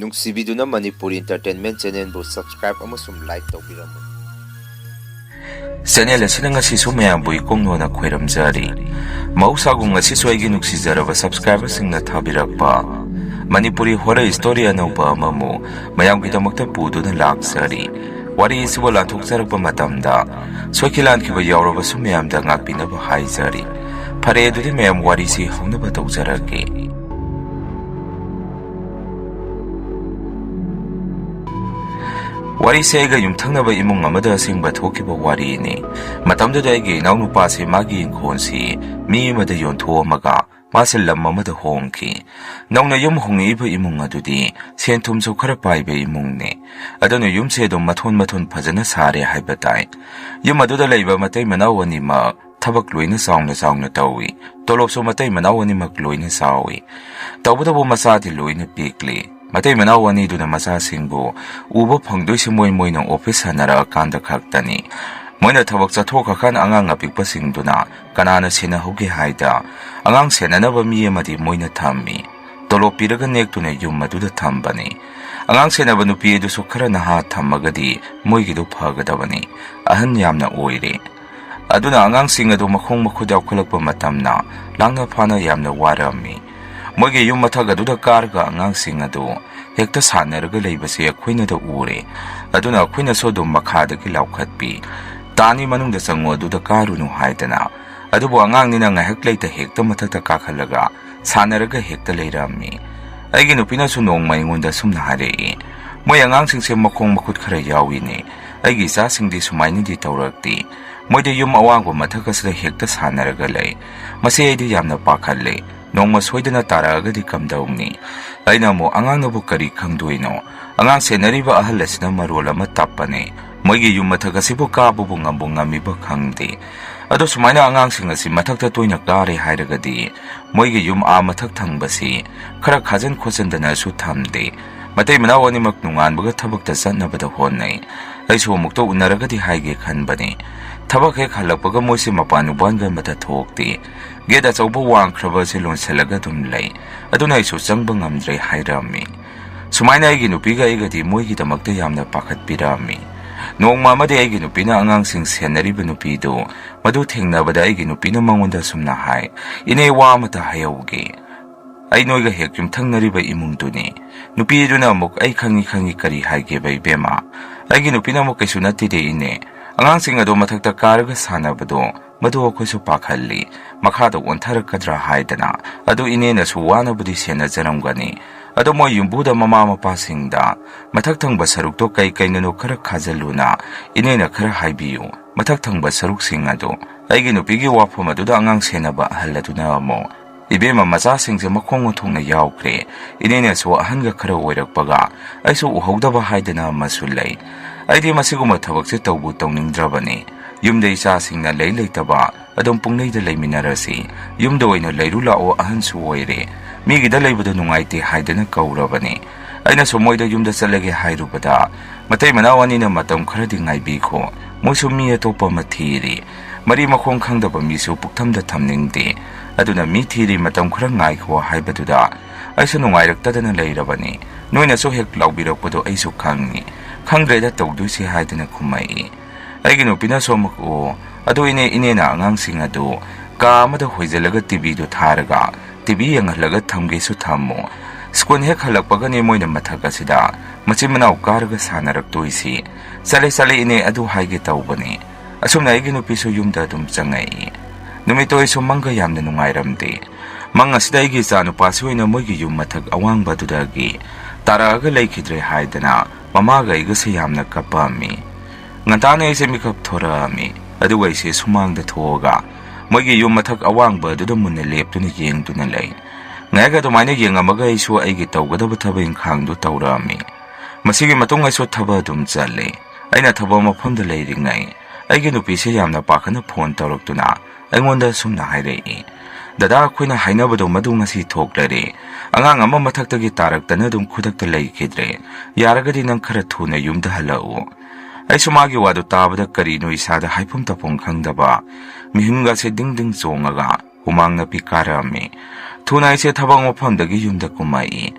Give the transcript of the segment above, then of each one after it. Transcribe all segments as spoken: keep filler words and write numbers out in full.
ꯅꯨꯡꯁꯤꯕꯤꯗꯨꯅ Manipuri Entertainment Channelꯕꯨ subscribe ꯑꯃꯁꯨꯡ like ꯇꯧꯕꯤꯔꯝꯃꯨ꯫ Channel ꯑꯁꯤꯅ ꯉꯁꯤꯁꯨ ꯃꯌꯥꯝꯕꯨ ꯏꯀꯣꯡ ꯅꯣꯟꯅ ꯈꯣꯏꯔꯝꯖꯔꯤ꯫ ꯃꯍꯧꯁꯥꯒꯨꯝ ꯉꯁꯤꯁꯨ ꯑꯩꯒꯤ ꯅꯨꯡꯁꯤꯖꯔꯕ subscriberꯁꯤꯡꯅ ꯊꯥꯕꯤꯔꯛꯄ ꯃꯅꯤꯄꯨꯔꯤ horror story ꯑꯅꯧꯕ ꯑꯃꯃꯨꯛ ꯃꯌꯥꯝꯒꯤꯗꯃꯛꯇ ꯄꯨꯗꯨꯅ ꯂꯥꯛꯆꯔꯤ꯫ ꯋꯥꯔꯤ ꯑꯁꯤꯕꯨ ꯂꯥꯟꯊꯣꯛꯆꯔꯛꯄ ꯃꯇꯝꯗ ꯁꯣꯏꯈꯤ ꯂꯥꯟꯈꯤꯕ ꯌꯥꯎꯔꯕꯁꯨ ꯃꯌꯥꯝꯗ ꯉꯥꯛꯄꯤꯅꯕ ꯍꯥꯏꯖꯔꯤ꯫ ꯐꯔꯦ, ꯑꯗꯨꯗꯤ ꯃꯌꯥꯝ ꯋꯥꯔꯤꯁꯤ ꯍꯧꯅꯕ ꯇꯧꯖꯔꯛꯀꯦ꯫ ꯋꯥꯔꯤꯁꯦ ꯑꯩꯒ ꯌꯨꯝꯊꯪꯅꯕ ꯏꯃꯨꯡ ꯑꯃꯗ ꯑꯁꯦꯡꯕ ꯊꯣꯛꯈꯤꯕ ꯋꯥꯔꯤꯅꯤ꯫ ꯃꯇꯝꯗꯨꯗ ꯑꯩꯒꯤ ꯏꯅꯥꯎꯅꯨꯄꯥꯁꯤ ꯃꯥꯒꯤ ꯏꯪꯈꯣꯜꯁꯤ ꯃꯤ ꯑꯃꯗ ꯌꯣꯟꯊꯣꯛꯑꯝꯃꯒ ꯃꯥꯁꯦ ꯂꯝ ꯑꯃꯗ ꯍꯣꯡꯈꯤ꯫ ꯅꯧꯅ ꯌꯨꯝ ꯍꯣꯡꯉꯛꯏꯕ ꯏꯃꯨꯡ ꯑꯗꯨꯗꯤ ꯁꯦꯟ ꯊꯨꯝꯁꯨ ꯈꯔ ꯄꯥꯏꯕ ꯏꯃꯨꯡꯅꯤ꯫ ꯑꯗꯨꯅ ꯌꯨꯝꯁꯦ ꯑꯗꯨꯝ ꯃꯊꯣꯟ ꯃꯊꯣꯟ ꯐꯖꯅ ꯁꯥꯔꯦ ꯍꯥꯏꯕ ꯇꯥꯏ꯫ ꯌꯨꯝ ꯑꯗꯨꯗ ꯂꯩꯕ ꯃꯇꯩ ꯃꯅꯥꯎ ꯑꯅꯤꯃꯛ ꯊꯕꯛ ꯂꯣꯏꯅ ꯆꯥꯎꯅ ꯆꯥꯎꯅ ꯇꯧꯏ꯫ ꯇꯣꯂꯣꯞꯁꯨ ꯃꯇꯩ ꯃꯅꯥꯎ ꯑꯅꯤꯃꯛ ꯂꯣꯏꯅ ꯆꯥꯎꯏ꯫ ꯇꯧꯕꯇꯕꯨ ꯃꯆꯥꯗꯤ ꯂꯣꯏꯅ ꯄꯤꯛꯂꯤ꯫ ꯃꯇꯩ ꯃꯅꯥꯎ ꯑꯅꯤꯗꯨꯅ ꯃꯆꯥꯁꯤꯡꯕꯨ ꯎꯕ ꯐꯪꯗꯣꯏꯁꯤ ꯃꯣꯏ ꯃꯣꯏꯅ office ꯁꯥꯟꯅꯔꯛꯑꯀꯥꯟꯗ ꯈꯛꯇꯅꯤ꯫ ꯃꯣꯏꯅ ꯊꯕꯛ ꯆꯠꯊꯣꯛꯈ꯭ꯔꯀꯥꯟꯗ ꯑꯉꯥꯡ ꯑꯄꯤꯛꯄꯁꯤꯡꯗꯨꯅ ꯀꯅꯥꯅ ꯁꯦꯟꯅꯍꯧꯒꯦ ꯍꯥꯏꯗ ꯑꯉꯥꯡ ꯁꯦꯟꯅꯅꯕ ꯃꯤ ꯑꯃꯗꯤ ꯃꯣꯏꯅ ꯊꯝꯃꯤ꯫ ꯇꯣꯂꯣꯞ ꯄꯤꯔꯒ ꯅꯦꯛꯇꯨꯅ ꯌꯨꯝ ꯑꯗꯨꯗ ꯊꯝꯕꯅꯤ꯫ ꯑꯉꯥꯡ ꯁꯦꯟꯅꯕ ꯅꯨꯄꯤ ꯑꯗꯨꯁꯨ ꯈꯔ ꯅꯍꯥ ꯊꯝꯃꯒꯗꯤ ꯃꯣꯏꯒꯤꯗꯨ ꯐꯒꯗꯕꯅꯤ꯫ ꯑꯍꯟ ꯌꯥꯝꯅ ꯑꯣꯏꯔꯦ꯫ ꯑꯗꯨꯅ ꯑꯉꯥꯡꯁꯤꯡ ꯑꯗꯨ ꯃꯈꯣꯡ ꯃꯈꯨꯠ ꯌꯥꯎꯈꯠꯂꯛꯄ ꯃꯇꯝꯗ ꯂꯥꯡꯅ ꯐꯥꯅ ꯌꯥꯝꯅ ꯋꯥꯔꯝꯃꯤ꯫ ꯃꯣꯏꯒꯤ ꯌꯨꯝ ꯃꯊꯛ ꯑꯗꯨꯗ ꯀꯥꯔꯒ ꯑꯉꯥꯡꯁꯤꯡ ꯑꯗꯨ ꯍꯦꯛꯇ ꯁꯥꯟꯅꯔꯒ ꯂꯩꯕꯁꯦ ꯑꯩꯈꯣꯏꯅꯗ ꯎꯔꯦ꯫ ꯑꯗꯨꯅ ꯑꯩꯈꯣꯏꯅꯁꯨ ꯑꯗꯨꯝ ꯃꯈꯥꯗꯒꯤ ꯂꯥꯎꯈꯠꯄꯤ, "ꯇꯥꯅꯤ, ꯃꯅꯨꯡꯗ ꯆꯪꯉꯨ, ꯑꯗꯨꯗ ꯀꯥꯔꯨꯅꯨ" ꯍꯥꯏꯗꯅ꯫ ꯑꯗꯨꯕꯨ ꯑꯉꯥꯡꯅꯤꯅ ꯉꯥꯏꯍꯥꯛ ꯂꯩꯇ ꯍꯦꯛꯇ ꯃꯊꯛꯇ ꯀꯥꯈꯠꯂꯒ ꯁꯥꯟꯅꯔꯒ ꯍꯦꯛꯇ ꯂꯩꯔꯝꯃꯤ꯫ ꯑꯩꯒꯤ ꯅꯨꯄꯤꯅꯁꯨ ꯅꯣꯡꯃ ꯑꯩꯉꯣꯟꯗ ꯑꯁꯨꯝꯅ ꯍꯥꯏꯔꯛꯏ, "ꯃꯣꯏ ꯑꯉꯥꯡꯁꯤꯡꯁꯦ ꯃꯈꯣꯡ ꯃꯈꯨꯠ ꯈꯔ ꯌꯥꯎꯏꯅꯦ꯫ ꯑꯩꯒꯤ ꯏꯆꯥꯁꯤꯡꯗꯤ ꯁꯨꯃꯥꯏꯅꯗꯤ ꯇꯧꯔꯛꯇꯦ꯫ ꯃꯣꯏꯗꯤ ꯌꯨꯝ ꯑꯋꯥꯡꯕ ꯃꯊꯛ ꯑꯁꯤꯗ ꯍꯦꯛꯇ ꯁꯥꯟꯅꯔꯒ ꯂꯩ꯫ ꯃꯁꯤ ꯑꯩꯗꯤ ꯌꯥꯝꯅ ꯄꯥꯈꯠꯂꯦ꯫ ꯅꯣꯡꯃ ꯁꯣꯏꯗꯅ ꯇꯥꯔꯛꯑꯒꯗꯤ ꯀꯝꯗꯧꯅꯤ?" ꯑꯩꯅ ꯑꯃꯨꯛ, "ꯑꯉꯥꯡꯅꯕꯨ ꯀꯔꯤ ꯈꯪꯗꯣꯏꯅꯣ? ꯑꯉꯥꯡ ꯁꯦꯟꯅꯔꯤꯕ ꯑꯍꯜ ꯑꯁꯤꯅ ꯃꯔꯣꯜ ꯑꯃ ꯇꯞꯄꯅꯦ꯫ ꯃꯣꯏꯒꯤ ꯌꯨꯝ ꯃꯊꯛ ꯑꯁꯤꯕꯨ ꯀꯥꯕꯕꯨ ꯉꯝꯕꯨ ꯉꯝꯃꯤꯕ ꯈꯪꯗꯦ꯫ ꯑꯗꯣ ꯁꯨꯃꯥꯏꯅ ꯑꯉꯥꯡꯁꯤꯡ ꯑꯁꯤ ꯃꯊꯛꯇ ꯇꯣꯏꯅ ꯀꯥꯔꯦ ꯍꯥꯏꯔꯒꯗꯤ ꯃꯣꯏꯒꯤ ꯌꯨꯝ ꯑꯥ ꯃꯊꯛ ꯊꯪꯕꯁꯤ ꯈꯔ ꯈꯥꯖꯤꯟ ꯈꯣꯠꯆꯤꯟꯗꯅꯁꯨ ꯊꯝꯗꯦ꯫ ꯃꯇꯩ ꯃꯅꯥꯎ ꯑꯅꯤꯃꯛ ꯅꯣꯡꯉꯥꯟꯕꯒ ꯊꯕꯛꯇ ꯆꯠꯅꯕꯗ ꯍꯣꯠꯅꯩ꯫ ꯑꯩꯁꯨ ꯑꯃꯨꯛꯇ ꯎꯅꯔꯒꯗꯤ ꯍꯥꯏꯒꯦ ꯈꯟꯕꯅꯤ꯫ ꯊꯕꯛ ꯍꯦꯛ ꯍꯜꯂꯛꯄꯒ ꯃꯣꯏꯁꯦ ꯃꯄꯥꯟ ꯎꯄꯥꯟꯒ ꯑꯃꯠꯇ ꯊꯣꯛꯇꯦ꯫ ꯒꯦꯠ ꯑꯆꯧꯕ ꯋꯥꯡꯈ꯭ꯔꯕ ꯑꯁꯤ ꯂꯣꯟꯁꯤꯜꯂꯒ ꯑꯗꯨꯝ ꯂꯩ꯫ ꯑꯗꯨꯅ ꯑꯩꯁꯨ ꯆꯪꯕ ꯉꯝꯗ꯭ꯔꯦ" ꯍꯥꯏꯔꯝꯃꯤ꯫ ꯁꯨꯃꯥꯏꯅ ꯑꯩꯒꯤ ꯅꯨꯄꯤꯒ ꯑꯩꯒꯗꯤ ꯃꯣꯏꯒꯤꯗꯃꯛꯇ ꯌꯥꯝꯅ ꯄꯥꯈꯠꯄꯤꯔꯛꯑꯝꯃꯤ꯫ ꯅꯣꯡꯃ ꯑꯃꯗꯤ ꯑꯩꯒꯤ ꯅꯨꯄꯤꯅ ꯑꯉꯥꯡꯁꯤꯡ ꯁꯦꯟꯅꯔꯤꯕ ꯅꯨꯄꯤꯗꯨ, ꯃꯗꯨ ꯊꯦꯡꯅꯕꯗ ꯑꯩꯒꯤ ꯅꯨꯄꯤꯅ ꯃꯉꯣꯟꯗ ꯑꯁꯨꯝꯅ ꯍꯥꯏ, "ꯏꯅꯦ, ꯋꯥ ꯑꯃꯇ ꯍꯥꯏꯍꯧꯒꯦ꯫ ꯑꯩ ꯅꯣꯏꯒ ꯍꯦꯛ ꯌꯨꯝꯊꯪꯅꯔꯤꯕ ꯏꯃꯨꯡꯗꯨꯅꯤ꯫" ꯅꯨꯄꯤꯗꯨꯅ ꯑꯃꯨꯛ, "ꯑꯩ ꯈꯪꯉꯤ, ꯈꯪꯉꯤ, ꯀꯔꯤ ꯍꯥꯏꯒꯦꯕ ꯏꯕꯦꯝꯃ?" ꯑꯩꯒꯤ ꯅꯨꯄꯤꯅ ꯑꯃꯨꯛ, "ꯀꯩꯁꯨ ꯅꯠꯇꯦꯗꯦ ꯏꯅꯦ, ꯑꯉꯥꯡꯁꯤꯡ ꯑꯗꯣ ꯃꯊꯛꯇ ꯀꯥꯔꯒ ꯁꯥꯟꯅꯕꯗꯣ, ꯃꯗꯨ ꯑꯩꯈꯣꯏꯁꯨ ꯄꯥꯈꯠꯂꯤ, ꯃꯈꯥꯗ ꯑꯣꯟꯊꯔꯛꯀꯗ꯭ꯔꯥ ꯍꯥꯏꯗꯅ꯫ ꯑꯗꯨ ꯏꯅꯦꯅꯁꯨ ꯋꯥꯅꯕꯨꯗꯤ ꯁꯦꯟꯅꯖꯔꯝꯒꯅꯤ, ꯑꯗꯣ ꯃꯣꯏ ꯌꯨꯝꯕꯨꯗ ꯃꯃꯥ ꯃꯄꯥꯁꯤꯡꯗ ꯃꯊꯛ ꯊꯪꯕ ꯁꯔꯨꯛꯇꯣ ꯀꯩ ꯀꯩꯅꯣꯅꯣ ꯈꯔ ꯈꯥꯖꯤꯜꯂꯨꯅ ꯏꯅꯦꯅ ꯈꯔ ꯍꯥꯏꯕꯤꯌꯨ, ꯃꯊꯛ ꯊꯪꯕ ꯁꯔꯨꯛꯁꯤꯡ ꯑꯗꯨ꯫" ꯑꯩꯒꯤ ꯅꯨꯄꯤꯒꯤ ꯋꯥꯐꯝ ꯑꯗꯨꯗ ꯑꯉꯥꯡ ꯁꯦꯟꯅꯕ ꯑꯍꯜ ꯑꯗꯨꯅ ꯑꯃꯨꯛ, "ꯏꯕꯦꯝꯃ, ꯃꯆꯥꯁꯤꯡꯁꯦ ꯃꯈꯣꯡ ꯑꯣꯟꯊꯣꯛꯅ ꯌꯥꯎꯈ꯭ꯔꯦ꯫ ꯏꯅꯦꯅꯁꯨ ꯑꯍꯟꯒ ꯈꯔ ꯑꯣꯏꯔꯛꯄꯒ ꯑꯩꯁꯨ ꯎꯍꯧꯗꯕ ꯍꯥꯏꯗꯅ ꯑꯃꯁꯨ ꯂꯩ꯫ ꯑꯩꯗꯤ ꯃꯁꯤꯒꯨꯝꯕ ꯊꯕꯛꯁꯦ ꯇꯧꯕꯨ ꯇꯧꯅꯤꯡꯗ꯭ꯔꯕꯅꯤ꯫ ꯌꯨꯝꯗ ꯏꯆꯥꯁꯤꯡꯅ ꯂꯩ ꯂꯩꯇꯕ ꯑꯗꯨꯝ ꯄꯨꯡꯂꯩꯗ ꯂꯩꯃꯤꯟꯅꯔꯁꯤ꯫ ꯌꯨꯝꯗ ꯑꯣꯏꯅ ꯂꯩꯔꯨ ꯂꯥꯛꯑꯣ, ꯑꯍꯟꯁꯨ ꯑꯣꯏꯔꯦ꯫ ꯃꯤꯒꯤꯗ ꯂꯩꯕꯗꯣ ꯅꯨꯡꯉꯥꯏꯇꯦ" ꯍꯥꯏꯗꯅ ꯀꯧꯔꯕꯅꯤ꯫ ꯑꯩꯅꯁꯨ ꯃꯣꯏꯗ ꯌꯨꯝꯗ ꯆꯠꯂꯒꯦ ꯍꯥꯏꯔꯨꯕꯗ, "ꯃꯇꯩ ꯃꯅꯥꯎ ꯑꯅꯤꯅ ꯃꯇꯝ ꯈꯔꯗꯤ ꯉꯥꯏꯕꯤꯈꯣ, ꯃꯣꯏꯁꯨ ꯃꯤ ꯑꯇꯣꯞꯄ ꯑꯃ ꯊꯤꯔꯤ꯫ ꯃꯔꯤ ꯃꯈꯣꯡ ꯈꯪꯗꯕ ꯃꯤꯁꯨ ꯄꯨꯛꯊꯝꯗ ꯊꯝꯅꯤꯡꯗꯦ꯫ ꯑꯗꯨꯅ ꯃꯤ ꯊꯤꯔꯤ, ꯃꯇꯝ ꯈꯔ ꯉꯥꯏꯈꯣ" ꯍꯥꯏꯕꯗꯨꯗ ꯑꯩꯁꯨ ꯅꯨꯡꯉꯥꯏꯔꯛꯇꯗꯅ ꯂꯩꯔꯕꯅꯤ꯫ ꯅꯣꯏꯅꯁꯨ ꯍꯦꯛ ꯂꯥꯎꯕꯤꯔꯛꯄꯗꯣ ꯑꯩꯁꯨ ꯈꯪꯉꯤ꯫ "ꯈꯪꯗ꯭ꯔꯦꯗ ꯇꯧꯗꯣꯏꯁꯤ" ꯍꯥꯏꯗꯅ ꯈꯨꯝꯃꯛꯏ꯫ ꯑꯩꯒꯤ ꯅꯨꯄꯤꯅꯁꯨ ꯑꯃꯨꯛ, "ꯑꯣ, ꯑꯗꯨ ꯏꯅꯦ, ꯏꯅꯦꯅ ꯑꯉꯥꯡꯁꯤꯡ ꯑꯗꯨ ꯀꯥ ꯑꯃꯗ ꯍꯣꯏꯖꯤꯜꯂꯒ ꯇꯤꯚꯤꯗꯨ ꯊꯥꯔꯒ ꯇꯤꯚꯤ ꯌꯦꯡꯍꯜꯂꯒ ꯊꯝꯒꯦꯁꯨ ꯊꯝꯃꯨ꯫ ꯁ꯭ꯀꯨꯜ ꯍꯦꯛ ꯍꯜꯂꯛꯄꯒꯅꯦ ꯃꯣꯏꯅ ꯃꯊꯛ ꯑꯁꯤꯗ ꯃꯆꯤꯟ ꯃꯅꯥꯎ ꯀꯥꯔꯒ ꯁꯥꯟꯅꯔꯛꯇꯣꯏꯁꯤ꯫" "ꯆꯠꯂꯦ, ꯆꯠꯂꯦ ꯏꯅꯦ, ꯑꯗꯨ ꯍꯥꯏꯒꯦ ꯇꯧꯕꯅꯤ꯫" ꯑꯁꯨꯝꯅ ꯑꯩꯒꯤ ꯅꯨꯄꯤꯁꯨ ꯌꯨꯝꯗ ꯑꯗꯨꯝ ꯆꯪꯉꯛꯏ꯫ ꯅꯨꯃꯤꯠꯇꯣ ꯑꯩꯁꯨ ꯃꯪꯒ ꯌꯥꯝꯅ ꯅꯨꯡꯉꯥꯏꯔꯝꯗꯦ꯫ ꯃꯪ ꯑꯁꯤꯗ ꯑꯩꯒꯤ ꯏꯆꯥ ꯅꯨꯄꯥꯁꯤ ꯑꯣꯏꯅ ꯃꯣꯏꯒꯤ ꯌꯨꯝ ꯃꯊꯛ ꯑꯋꯥꯡꯕ ꯑꯗꯨꯗꯒꯤ ꯇꯥꯔꯛꯑꯒ ꯂꯩꯈꯤꯗ꯭ꯔꯦ ꯍꯥꯏꯗꯅ ꯃꯃꯥꯒ ꯑꯩꯒꯁꯦ ꯌꯥꯝꯅ ꯀꯞꯄꯝꯃꯤ꯫ ꯉꯟꯇꯥꯅ ꯑꯩꯁꯦ ꯃꯤꯀꯞ ꯊꯣꯔꯛꯑꯝꯃꯤ꯫ ꯑꯗꯨꯒ ꯑꯩꯁꯦ ꯁꯨꯃꯥꯡꯗ ꯊꯣꯛꯑꯒ ꯃꯣꯏꯒꯤ ꯌꯨꯝ ꯃꯊꯛ ꯑꯋꯥꯡꯕ ꯑꯗꯨꯗ ꯃꯨꯟꯅ ꯂꯦꯞꯇꯨꯅ ꯌꯦꯡꯗꯨꯅ ꯂꯩ꯫ ꯉꯥꯏꯍꯥꯛ ꯑꯗꯨꯃꯥꯏꯅ ꯌꯦꯡꯉꯝꯃꯒ ꯑꯩꯁꯨ ꯑꯩꯒꯤ ꯇꯧꯒꯗꯕ ꯊꯕꯛ ꯏꯪꯈꯥꯡꯗꯨ ꯇꯧꯔꯛꯑꯝꯃꯤ꯫ ꯃꯁꯤꯒꯤ ꯃꯇꯨꯡ ꯑꯩꯁꯨ ꯊꯕꯛ ꯑꯗꯨꯝ ꯆꯠꯂꯤ꯫ ꯑꯩꯅ ꯊꯕꯛ ꯃꯐꯝꯗ ꯂꯩꯔꯤꯉꯩ ꯑꯩꯒꯤ ꯅꯨꯄꯤꯁꯦ ꯌꯥꯝꯅ ꯄꯥꯈꯠꯅ ꯐꯣꯟ ꯇꯧꯔꯛꯇꯨꯅ ꯑꯩꯉꯣꯟꯗ ꯑꯁꯨꯝꯅ ꯍꯥꯏꯔꯛꯏ, "ꯗꯗꯥ, ꯑꯩꯈꯣꯏꯅ ꯍꯥꯏꯅꯕꯗꯣ ꯃꯗꯨ ꯉꯁꯤ ꯊꯣꯛꯂꯔꯦ꯫ ꯑꯉꯥꯡ ꯑꯃ ꯃꯊꯛꯇꯒꯤ ꯇꯥꯔꯛꯇꯅ ꯑꯗꯨꯝ ꯈꯨꯗꯛꯇ ꯂꯩꯈꯤꯗ꯭ꯔꯦ꯫ ꯌꯥꯔꯒꯗꯤ ꯅꯪ ꯈꯔ ꯊꯨꯅ ꯌꯨꯝꯗ ꯍꯜꯂꯛꯎ꯫" ꯑꯩꯁꯨ ꯃꯥꯒꯤ ꯋꯥꯗꯨ ꯇꯥꯕꯗ ꯀꯔꯤꯅꯣ ꯏꯁꯥꯗ ꯍꯥꯏꯐꯝ ꯇꯧꯐꯝ ꯈꯪꯗꯕ, ꯃꯤꯍꯨꯟꯒꯁꯦ ꯗꯤꯡ ꯗꯤꯡ ꯆꯣꯡꯉꯒ ꯍꯨꯃꯥꯡ ꯅꯥꯄꯤ ꯀꯥꯔꯛꯑꯝꯃꯤ꯫ ꯊꯨꯅ ꯑꯩꯁꯦ ꯊꯕꯛ ꯃꯐꯝꯗꯒꯤ ꯌꯨꯝꯗ ꯀꯨꯝꯃꯛꯏ꯫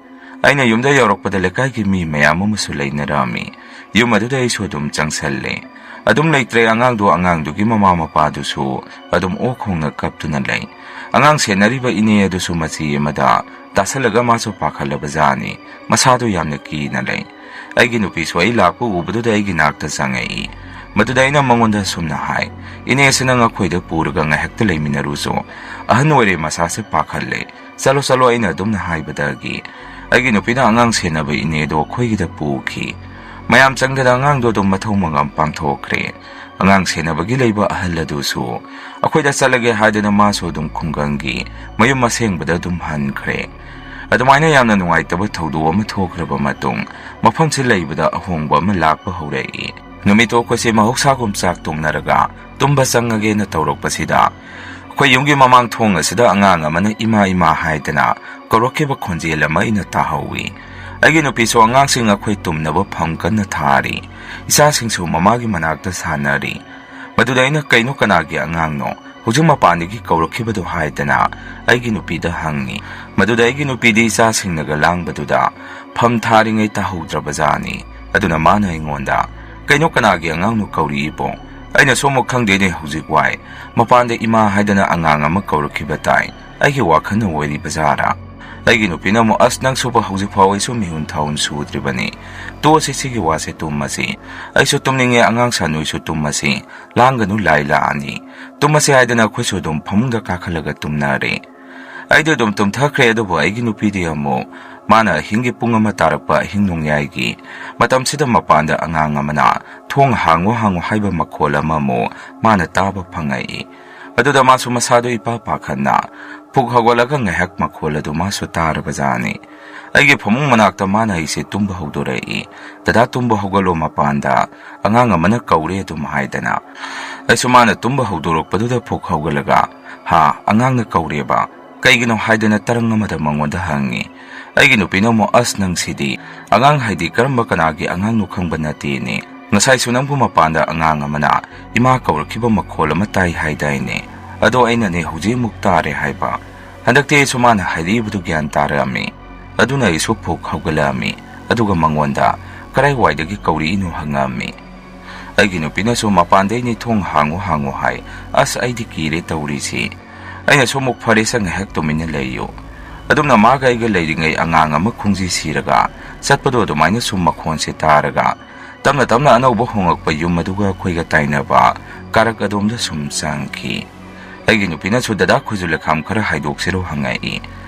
ꯑꯩꯅ ꯌꯨꯝꯗ ꯌꯧꯔꯛꯄꯗ ꯂꯩꯀꯥꯏꯒꯤ ꯃꯤ ꯃꯌꯥꯝ ꯑꯃꯁꯨ ꯂꯩꯅꯔꯝꯃꯤ꯫ ꯌꯨꯝ ꯑꯗꯨꯗ ꯑꯩꯁꯨ ꯑꯗꯨꯝ ꯆꯪꯁꯜꯂꯦ꯫ ꯑꯗꯨꯝ ꯂꯩꯇ꯭ꯔꯦ, ꯑꯉꯥꯡꯗꯣ ꯑꯉꯥꯡꯗꯨꯒꯤ ꯃꯃꯥ ꯃꯄꯥꯗꯨꯁꯨ ꯑꯗꯨꯝ ꯑꯣꯛ ꯈꯣꯡꯅ ꯀꯞꯇꯨꯅ ꯂꯩ꯫ ꯑꯉꯥꯡ ꯁꯦꯟꯅꯔꯤꯕ ꯏꯅꯦ ꯑꯗꯨꯁꯨ ꯃꯆꯤ ꯑꯃꯗ ꯇꯥꯁꯜꯂꯒ ꯃꯥꯁꯨ ꯄꯥꯈꯠꯂꯕꯖꯥꯠꯅꯤ꯫ ꯃꯁꯥꯗꯣ ꯌꯥꯝꯅ ꯀꯤꯅ ꯂꯩ꯫ ꯑꯩꯒꯤ ꯅꯨꯄꯤꯁꯨ ꯑꯩ ꯂꯥꯛꯄ ꯎꯕꯗꯨꯗ ꯑꯩꯒꯤ ꯅꯥꯛꯇ ꯆꯪꯉꯛꯏ꯫ ꯃꯗꯨꯗ ꯑꯩꯅ ꯃꯉꯣꯟꯗ ꯑꯁꯨꯝꯅ ꯍꯥꯏ, "ꯏꯅꯦꯁꯦ ꯅꯪ ꯑꯩꯈꯣꯏꯗ ꯄꯨꯔꯒ ꯉꯥꯏꯍꯥꯛꯇ ꯂꯩꯃꯤꯟꯅꯔꯨꯁꯨ꯫ ꯑꯍꯟ ꯑꯣꯏꯔꯦ, ꯃꯁꯥꯁꯦ ꯄꯥꯈꯠꯂꯦ꯫ ꯆꯠꯂꯣ, ꯆꯠꯂꯣ," ꯑꯩꯅ ꯑꯗꯨꯝꯅ ꯍꯥꯏꯕꯗꯒꯤ ꯑꯩꯒꯤ ꯅꯨꯄꯤꯅ ꯑꯉꯥꯡ ꯁꯦꯟꯅꯕ ꯏꯅꯦꯗꯣ ꯑꯩꯈꯣꯏꯒꯤꯗ ꯄꯨꯈꯤ꯫ ꯃꯌꯥꯝ ꯆꯪꯗꯅ ꯑꯉꯥꯡꯗꯣ ꯑꯗꯨꯝ ꯃꯊꯧ ꯃꯉꯝ ꯄꯥꯡꯊꯣꯛꯈ꯭ꯔꯦ꯫ ꯑꯉꯥꯡ ꯁꯦꯟꯅꯕꯒꯤ ꯂꯩꯕ ꯑꯍꯜ ꯑꯗꯨꯁꯨ ꯑꯩꯈꯣꯏꯗ ꯆꯠꯂꯒꯦ ꯍꯥꯏꯗꯅ ꯃꯥꯁꯨ ꯑꯗꯨꯝ ꯈꯨꯡꯒꯪꯒꯤ ꯃꯌꯨꯝ ꯑꯁꯦꯡꯕꯗ ꯑꯗꯨꯝ ꯍꯟꯈ꯭ꯔꯦ꯫ ꯑꯗꯨꯃꯥꯏꯅ ꯌꯥꯝꯅ ꯅꯨꯡꯉꯥꯏꯇꯕ ꯊꯧꯗꯣꯛ ꯑꯃ ꯊꯣꯛꯈ꯭ꯔꯕ ꯃꯇꯨꯡ, ꯃꯐꯝꯁꯤ ꯂꯩꯕꯗ ꯑꯍꯣꯡꯕ ꯑꯃ ꯂꯥꯛꯄ ꯍꯧꯔꯛꯏ꯫ ꯅꯨꯃꯤꯠꯇꯣ ꯑꯩꯈꯣꯏꯁꯦ ꯃꯍꯧꯁꯥꯒꯨꯝ ꯆꯥꯛ ꯇꯣꯡꯅꯔꯒ ꯇꯨꯝꯕ ꯆꯪꯉꯒꯦꯅ ꯇꯧꯔꯛꯄꯁꯤꯗ, ꯑꯩꯈꯣꯏ ꯌꯨꯝꯒꯤ ꯃꯃꯥꯡ ꯊꯣꯡ ꯑꯁꯤꯗ ꯑꯉꯥꯡ ꯑꯃꯅ "ꯏꯃꯥ, ꯏꯃꯥ" ꯍꯥꯏꯗꯅ ꯀꯧꯔꯛꯈꯤꯕ ꯈꯣꯟꯖꯦꯜ ꯑꯃ ꯑꯩꯅ ꯇꯥꯍꯧꯏ꯫ ꯑꯩꯒꯤ ꯅꯨꯄꯤꯁꯨ ꯑꯉꯥꯡꯁꯤꯡ ꯑꯩꯈꯣꯏ ꯇꯨꯝꯅꯕ ꯐꯝ ꯀꯟꯅ ꯊꯥꯔꯤ꯫ ꯏꯆꯥꯁꯤꯡꯁꯨ ꯃꯃꯥꯒꯤ ꯃꯅꯥꯛꯇ ꯁꯥꯟꯅꯔꯤ꯫ ꯃꯗꯨꯗ ꯑꯩꯅ, "ꯀꯩꯅꯣ, ꯀꯅꯥꯒꯤ ꯑꯉꯥꯡꯅꯣ? ꯍꯧꯖꯤꯛ ꯃꯄꯥꯟꯗꯒꯤ ꯀꯧꯔꯛꯈꯤꯕꯗꯨ?" ꯍꯥꯏꯗꯅ ꯑꯩꯒꯤ ꯅꯨꯄꯤꯗ ꯍꯪꯉꯤ꯫ ꯃꯗꯨꯗ ꯑꯩꯒꯤ ꯅꯨꯄꯤꯗꯤ ꯏꯆꯥꯁꯤꯡꯅꯒ ꯂꯥꯡꯕꯗꯨꯗ ꯐꯝ ꯊꯥꯔꯤꯉꯩ ꯇꯥꯍꯧꯗ꯭ꯔꯕꯖꯥꯠꯅꯤ꯫ ꯑꯗꯨꯅ ꯃꯥꯅ ꯑꯩꯉꯣꯟꯗ, "ꯀꯩꯅꯣ, ꯀꯅꯥꯒꯤ ꯑꯉꯥꯡꯅꯣ ꯀꯧꯔꯛꯏꯕꯣ? ꯑꯩꯅꯁꯨ ꯑꯃꯨꯛ ꯈꯪꯗꯦꯅꯦ, ꯍꯧꯖꯤꯛ ꯋꯥꯏ ꯃꯄꯥꯟꯗ ꯏꯃꯥ ꯍꯥꯏꯗꯅ ꯑꯉꯥꯡ ꯑꯃ ꯀꯧꯔꯛꯈꯤꯕ ꯇꯥꯏ꯫ ꯑꯩꯒꯤ ꯋꯥꯈꯜꯅ ꯑꯣꯏꯔꯤꯕ ꯖꯥꯠꯔꯥ?" ꯑꯩꯒꯤ ꯅꯨꯄꯤꯅ ꯑꯃꯨꯛ, "ꯑꯁ, ꯅꯪꯁꯨꯕ ꯍꯧꯖꯤꯛ ꯐꯥꯎ ꯑꯩꯁꯨ ꯃꯤꯍꯨꯟ ꯊꯥꯍꯨꯟ ꯁꯨꯗ꯭ꯔꯤꯕꯅꯤ꯫ ꯇꯣꯛꯑꯁꯤ ꯁꯤꯒꯤ ꯋꯥꯁꯦ, ꯇꯨꯝꯃꯁꯤ꯫ ꯑꯩꯁꯨ ꯇꯨꯝꯅꯤꯡꯉꯦ, ꯑꯉꯥꯡꯁꯥ ꯅꯣꯏꯁꯨ ꯇꯨꯝꯃꯁꯤ꯫ ꯂꯥꯡꯒꯅꯨ, ꯂꯥꯏ ꯂꯥꯛꯑꯅꯤ꯫ ꯇꯨꯝꯃꯁꯤ" ꯍꯥꯏꯗꯅ ꯑꯩꯈꯣꯏꯁꯨ ꯑꯗꯨꯝ ꯐꯃꯨꯡꯗ ꯀꯥꯈꯠꯂꯒ ꯇꯨꯝꯅꯔꯦ꯫ ꯑꯩꯗꯤ ꯑꯗꯨꯝ ꯇꯨꯝꯊꯈ꯭ꯔꯦ, ꯑꯗꯨꯕꯨ ꯑꯩꯒꯤ ꯅꯨꯄꯤꯗꯤ ꯑꯃꯨꯛ ꯃꯥꯅ ꯑꯍꯤꯡꯒꯤ ꯄꯨꯡ ꯑꯃ ꯇꯥꯔꯛꯄ ꯑꯍꯤꯡ ꯅꯣꯡꯌꯥꯏꯒꯤ ꯃꯇꯝꯁꯤꯗ ꯃꯄꯥꯟꯗ ꯑꯉꯥꯡ ꯑꯃꯅ "ꯊꯣꯡ ꯍꯥꯡꯉꯨ, ꯍꯥꯡꯉꯨ" ꯍꯥꯏꯕ ꯃꯈꯣꯜ ꯑꯃ ꯑꯃꯨꯛ ꯃꯥꯅ ꯇꯥꯕ ꯐꯪꯉꯛꯏ꯫ ꯑꯗꯨꯗ ꯃꯥꯁꯨ ꯃꯁꯥꯗꯨ ꯏꯄꯥ ꯄꯥꯈꯠꯅ ꯄꯨꯛ ꯍꯧꯒꯠꯂꯒ ꯉꯥꯏꯍꯥꯛ ꯃꯈꯣꯜ ꯑꯗꯨ ꯃꯥꯁꯨ ꯇꯥꯔꯕꯖꯥꯠꯅꯤ꯫ ꯑꯩꯒꯤ ꯐꯃꯨꯡ ꯃꯅꯥꯛꯇ ꯃꯥꯅ ꯑꯩꯁꯦ ꯇꯨꯝꯕ ꯍꯧꯗꯣꯔꯛꯏ꯫ "ꯗꯗꯥ, ꯇꯨꯝꯕ ꯍꯧꯒꯠꯂꯣ, ꯃꯄꯥꯟꯗ ꯑꯉꯥꯡ ꯑꯃꯅ ꯀꯧꯔꯦ" ꯑꯗꯨꯝ ꯍꯥꯏꯗꯅ꯫ ꯑꯩꯁꯨ ꯃꯥꯅ ꯇꯨꯝꯕ ꯍꯧꯗꯣꯔꯛꯄꯗꯨꯗ ꯄꯨꯛ ꯍꯧꯒꯠꯂꯒ, "ꯍꯥ, ꯑꯉꯥꯡꯅ ꯀꯧꯔꯦꯕ? ꯀꯩꯒꯤꯅꯣ?" ꯍꯥꯏꯗꯅ ꯇꯔꯪ ꯑꯃꯗ ꯃꯉꯣꯟꯗ ꯍꯪꯉꯤ꯫ ꯑꯩꯒꯤ ꯅꯨꯄꯤꯅ ꯑꯃꯨꯛ, "ꯑꯁ, ꯅꯪꯁꯤꯗꯤ ꯑꯉꯥꯡ ꯍꯥꯏꯗꯤ ꯀꯔꯝꯕ ꯀꯅꯥꯒꯤ ꯑꯉꯥꯡꯅꯣ ꯈꯪꯕ ꯅꯠꯇꯦꯅꯦ꯫ ꯉꯁꯥꯏꯁꯨ ꯅꯪꯕꯨ ꯃꯄꯥꯟꯗ ꯑꯉꯥꯡ ꯑꯃꯅ ꯏꯃꯥ ꯀꯧꯔꯛꯈꯤꯕ ꯃꯈꯣꯜ ꯑꯃ ꯇꯥꯏ ꯍꯥꯏꯗꯥꯏꯅꯦ? ꯑꯗꯣ ꯑꯩꯅꯅꯦ ꯍꯧꯖꯤꯛ ꯑꯃꯨꯛ ꯇꯥꯔꯦ ꯍꯥꯏꯕ"꯫ ꯍꯟꯗꯛꯇꯤ ꯑꯩꯁꯨ ꯃꯥꯅ ꯍꯥꯏꯔꯛꯏꯕꯗꯨ ꯒ꯭ꯌꯥꯟ ꯇꯥꯔꯛꯑꯝꯃꯤ꯫ ꯑꯗꯨꯅ ꯑꯩꯁꯨ ꯐꯨꯛ ꯍꯧꯒꯠꯂꯛꯑꯝꯃꯤ꯫ ꯑꯗꯨꯒ ꯃꯉꯣꯟꯗ ꯀꯗꯥꯏꯋꯥꯏꯗꯒꯤ ꯀꯧꯔꯛꯏꯅꯣ ꯍꯪꯉꯛꯑꯝꯃꯤ꯫ ꯑꯩꯒꯤ ꯅꯨꯄꯤꯅꯁꯨ ꯃꯄꯥꯟꯗꯩꯅꯤ, "ꯊꯣꯡ ꯍꯥꯡꯉꯨ, ꯍꯥꯡꯉꯨ" ꯍꯥꯏ꯫ ꯑꯁ, ꯑꯩꯗꯤ ꯀꯤꯔꯦ ꯇꯧꯔꯤꯁꯤ꯫ ꯑꯩꯅꯁꯨ ꯑꯃꯨꯛ, "ꯐꯔꯦꯁꯦ, ꯉꯥꯏꯍꯥꯛ ꯇꯨꯃꯤꯟꯅ ꯂꯩꯌꯨ"꯫ ꯑꯗꯨꯝꯅ ꯃꯥꯒ ꯑꯩꯒ ꯂꯩꯔꯤꯉꯩ ꯑꯉꯥꯡ ꯑꯃ ꯈꯣꯡꯖꯤ ꯁꯤꯔꯒ ꯆꯠꯄꯗꯣ ꯑꯗꯨꯃꯥꯏꯅ ꯁꯨꯝ ꯃꯈꯣꯟꯁꯦ ꯇꯥꯔꯒ ꯇꯞꯅ ꯇꯞꯅ ꯑꯅꯧꯕ ꯍꯣꯡꯉꯛꯄ ꯌꯨꯝ ꯑꯗꯨꯒ ꯑꯩꯈꯣꯏꯒ ꯇꯥꯏꯅꯕ ꯀꯥꯔꯛ ꯑꯗꯣꯝꯗ ꯁꯨꯝ ꯆꯪꯈꯤ꯫ ꯑꯩꯒꯤ ꯅꯨꯄꯤꯅꯁꯨ, "ꯗꯗꯥ, ꯈꯨꯖꯨ ꯂꯩꯈꯥꯝ ꯈꯔ ꯍꯥꯏꯗꯣꯛꯁꯤꯔꯣ?" ꯍꯪꯉꯛꯏ꯫